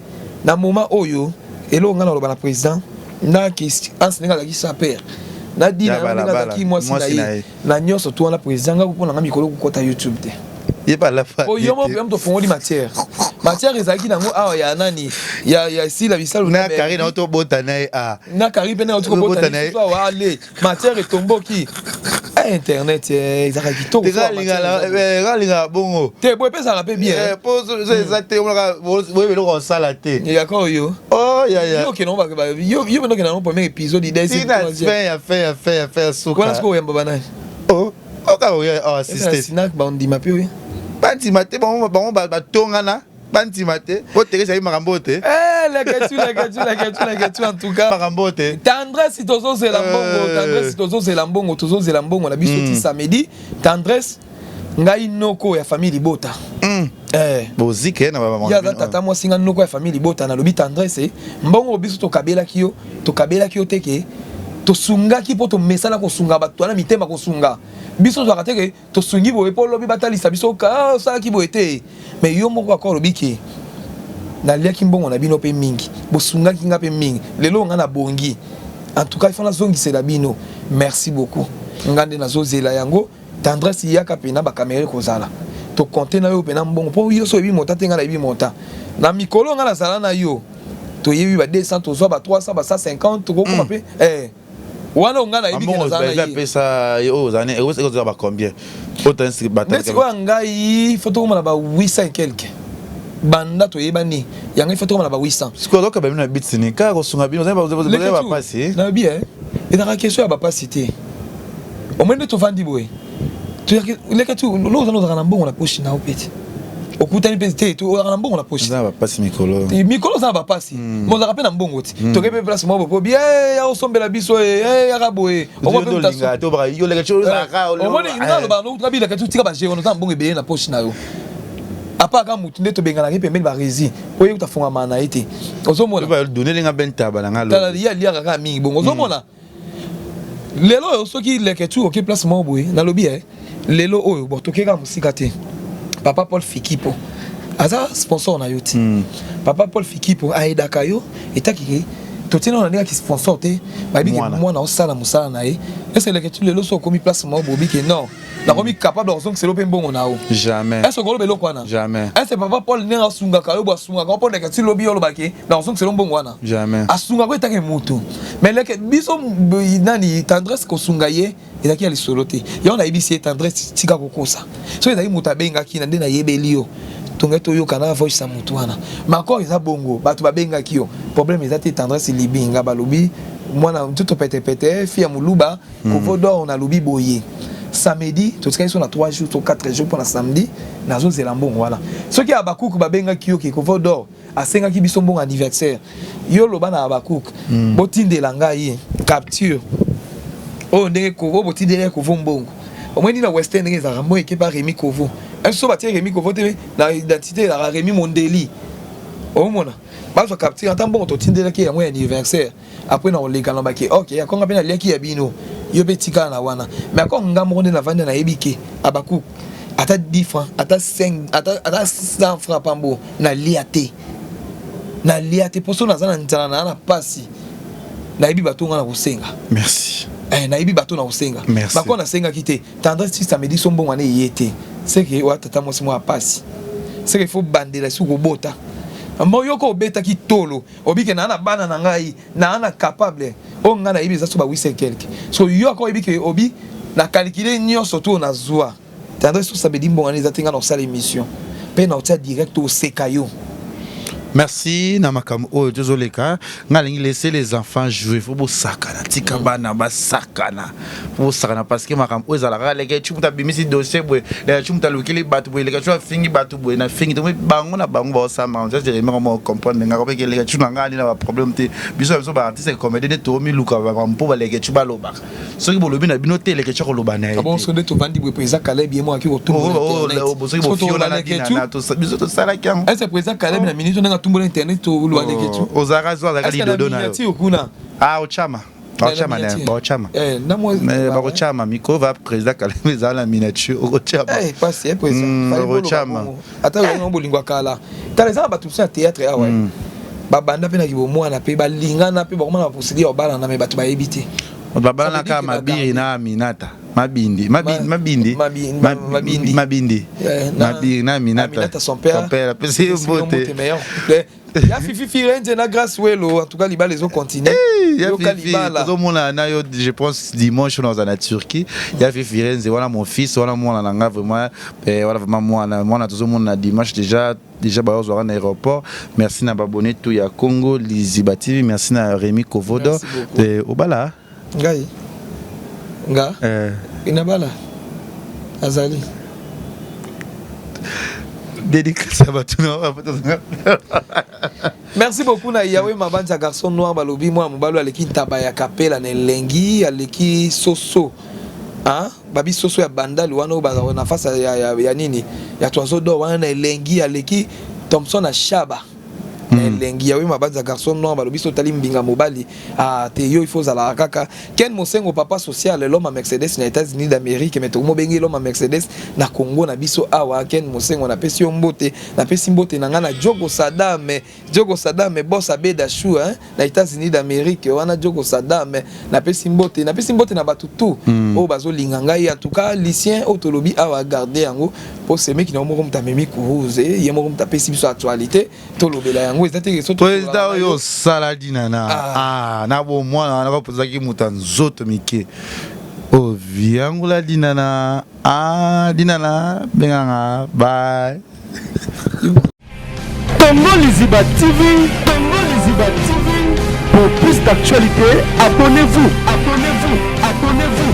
na moment oyo, eloko nga naloba na président na Anse, ndenge azalaki saper na Dina, ndenge azalaki mwasi na ye na nyonso to wana, président nga mpona nga mikolo kokɔta YouTube te. Po yo moko mpe tofongoli matière. Matière ezalaki nango awa ya nani, ya Sila Bisalu. Na Kari na tobota na ye a Na Kari mpe na tokobota lisusu awa. Ale matière etomboki, internet ezalaka kitoko. Alingaka bongo. Te, boye mpe ezalaka mpe bien. Po eza te, boyebi eloko osala te. Yaka oyo yo mpe okenda nango premier épisode. Fin ya fin ya fin ya fin ya suka. Wana sikoyo oyamba banani? Oka oyo assiste. Sinak bandima mpe oyo. Bandima te, bango batongana, bandima te po Teresa ayi makambo oyo te. Leketu, Leketu, Leketu, Leketu, en tout cas makambo oyo te. Tendresse, tozozela mbongo. Tendresse, tozozela mbongo, tozozela mbongo na biso ti samedi. Tendresse, ngai noko ya famille libota. Bozike na ye aza tata mwasi, nga noko ya famille libota. Nalobi Tendresse, mbongo biso tokabelaki yo, tokabelaki yo te ke tosungaki mpo tomesana kosunga bato wana, mitema kosunga. Biso tozwaka te ke tosungi boye mpo lobi batalisa biso osalaki boye te. Mais yo moko akor olobi ke naliaki mbongo na bino mpe mingi, bosungaki nga mpe mingi, lelo nga nabongi, en tout cas il faut nazongisela bino. Merci beaucoup. Nga nde nazozela yango. Tendresse, yaka mpena, bakamera ekozala, tokonte na yo mpena mbongo, mpo yo so oyebi montant te, nga nayebi montant. Na mikolo nga nazala na yo, toyebi ba 200, tozwa ba 300, ba 150, tokokoma mpe wana nga nayebi ke nazala na ye. Apesa oyo ozali ekozala ba combien? Neti oyo ngai faut tokoma na ba 800 et quelque. Banda toyebani yango, il faut tokoma na ba 800. Sikoyo azoka bino na bitini kaka kosunga bino bapasi. Nayebi ezalaka question ya bapasi te. Omoi nde tovandi boye, leka tu lo ozana, ozalaka na mbongo na poche na yo mpe te, okutani mpe te, ozalaka na mbongo na poche. Bapasi mikolo. Mikolo oza na bapasi, mais ozalaka mpe na mbongo ti toke mpe place moko po bie ya osombela biso, yaka boye. Omoni nga aloba nga bilaka tu tika bagere, oza na mbongo ebele na poche na yo. Apa kaka mutu nde tobenganaka ye pembeni baresi oyo ye kutu afongamaka na ye te. Ozomona donelenga ben taba na nga tala ye aliaka kaka mingi bongo ozomona mm. Lelo oyo soki Leketchou oke place moko boye nalobi eh, lelo oyo bon toke kaka mosika te, papa Paul Fikipo aza sponsor na yo ti mm. Papa Paul Fikipo ayedaka yo etakiki totie nano na ndenge sponsor te, bayebi ke mwana osala mosala na ye. Ese Leketchou lelo so okomi place moko boye obi ke non, nakomi capable ya kozongisela mpe mbongo na yo? Jamais. Est-ce okoloba eloko wana? Jamais. Est-ce papa Paul ndenge asungaka yo bo asungaka yo mpo Leke ti lobi yo olobaki nakozongisela mbongo wana? Jamais. Asungaka yo etake motu, mais Leke biso nani Tendresse kosunga ye ezalaki ya lisolo te. Yango nayebisi ye: Tendresse, tika kokosa. Soki ezalaki moto abengaki na nde nayebeli yo, tongai toyoka na voice ya motu wana. Mais encore eza bongo, bato babengaki yo, problème eza te. Tendresse Libinga balobi mwana nzoto petepete, fille ya moluba. Kovo d'Or nalobi boye, samedi totikali so na 3 jours to 4 jours mpona samedi, nazozela mbongo wana. Soki Abakuku babengaki yo ke Kovo d'Or asengaki biso mbongo anniversaire, yo loba na Abakuku botindela ngai capture oyo ndenge Kovo botindela Kovo mbongo. Omoni na western ndenge ezalaka, mbongo ekepa Remi Kovo. So batie Remi Kovo te na identité, ezalaka Remi Mondeli. Omona bazwa capture ata mbongo totindelaki yango ya anniversaire. Après na koleka na bake, ok, akonga mpe naliaki ya bino, yo mpe tikala na wana. Mais ako nga moko nde navandi, nayebi ke Abaku ata 10 francs, ata 5, ata 100 francs pambo nalia te, nalia te. Mposo naza na nzala na na pasi, nayebi bato nga na kosenga. Merci. Eh, nayebi bato na kosenga. Bako nasengaki te. Tendresse ti samedi so mbongo wana eye te, seke oya tata mwasi mwa ya pasi, seke il faut bandela soki kobota mo yoko obetaki tolo obike naa na bana na ngai naa na capable oyo ngai nayebi eza so ba 8 quelque. So yo ako oyebi ke obi na calcule nyonso to nazwa. Tendresse, so samedi mbongo wana eza te, ngai na kosala émission mpe na kotia direct oseka yo. Merci na makambo oyo tozoleka. Nga alingi laisser les enfants jouer. Faut bosakana, tika bana basakana, faut bosakana, parce que makambo oyo ezalaka, Leke mutu abimisi dossier boye, Leke mutu alukili bato boye, Leke afingi bato boye, na fingi to bango na bango baosala makambo. Ça c'est vraiment comprendre nga kopeke Leke na nga ali na baproblème te. Biso na biso baartiste comédien nde tomiluka makambo mpo baleke balobaka. Soki bolobi na bino te, Leke koloba na ye. Bon, so nde tovandi boye, président Caleb ye moko aki kotumbola. Soki bofiona na dina, biso tosalaki yango. Est-ce président Caleb na minute ndenge atumbola internet, toloba Leke? Ozalaka zo azalaka lidodo na yo kuna. Ah, ochama bakochama na bakochama, bakochama mikro va président Caleb ezala na miniature, okochama. Pasi président, okochama. Ata oyo bolingo ya kala, tala, eza na bato mosusu ya théâtre awa babanda mpe na kibomwana mpe balingana mpe bakoma na baprocédure ya kobalana, me bato bayebi te. Babalana kaka Mabiri na Aminata Mabindi, Mabindi, Mabindi. Mabindi, Mabiri na Aminata. Son père apesi ye mbote. Ya Fifi Firenze na Grâce Welo, en tout cas libala ezocontinue. Yoka libala tozomona na yo, je pense dimanche naza na Turquie. Ya Fifi Firenze wana, mon fils wana, mwana na nga vraiment, wana vraiment mwana mwana, tozomona na dimanche déjà bazwaka na aéroport. Merci na babone tout ya Congo Liziba TV, merci na Rémi Kovodo. Obala ngai nga inabala azali. Dédicace ya bato na. Merci beaucoup na Yawe Mabanza, garçon noir. Balobi mwana mobali aleki ntaba ya kapela na elengi, aleki soso, hein? Babi soso ya bandali wana oyo bazalaka na face ya nini ya Toiseau d'Or wana na elengi, aleki Thomson na Shaba na elengi. Yawe Mabanza, garçon noir, balobi so otali mbinga mobali, ah te, yo il faut ozalaka kaka Ken Mosengo, papa social, l'homme à Mercedes na États-Unis d'Amérique, mais tokomobengi l'homme à Mercedes na Congo na biso awa. Ken Mosengo, napesi yo mbote, napesi mbote na ngai na Diogo Sadam, Diogo Sadam, boss Abeda Chou, hein, na États-Unis d'Amérique wana. Diogo Sadam, napesi mbote, napesi mbote na bato tout oyo bazolinga ngai. En tout cas Lucien, oyo tolobi awa, garde yango mpo semeki na yo moko moto amemi kuruze, ye moko moto apesi biso actualité, tolobela yango eza te. Président oyo osala dinana, ah, na bomwana wana bapozaki moto ya nzoto mike oyo viangula dinana. Ah, dinana benganga, bye. Congo Liziba TV, Congo Liziba TV. Pour plus d'actualités, abonnez-vous, abonnez-vous, abonnez-vous.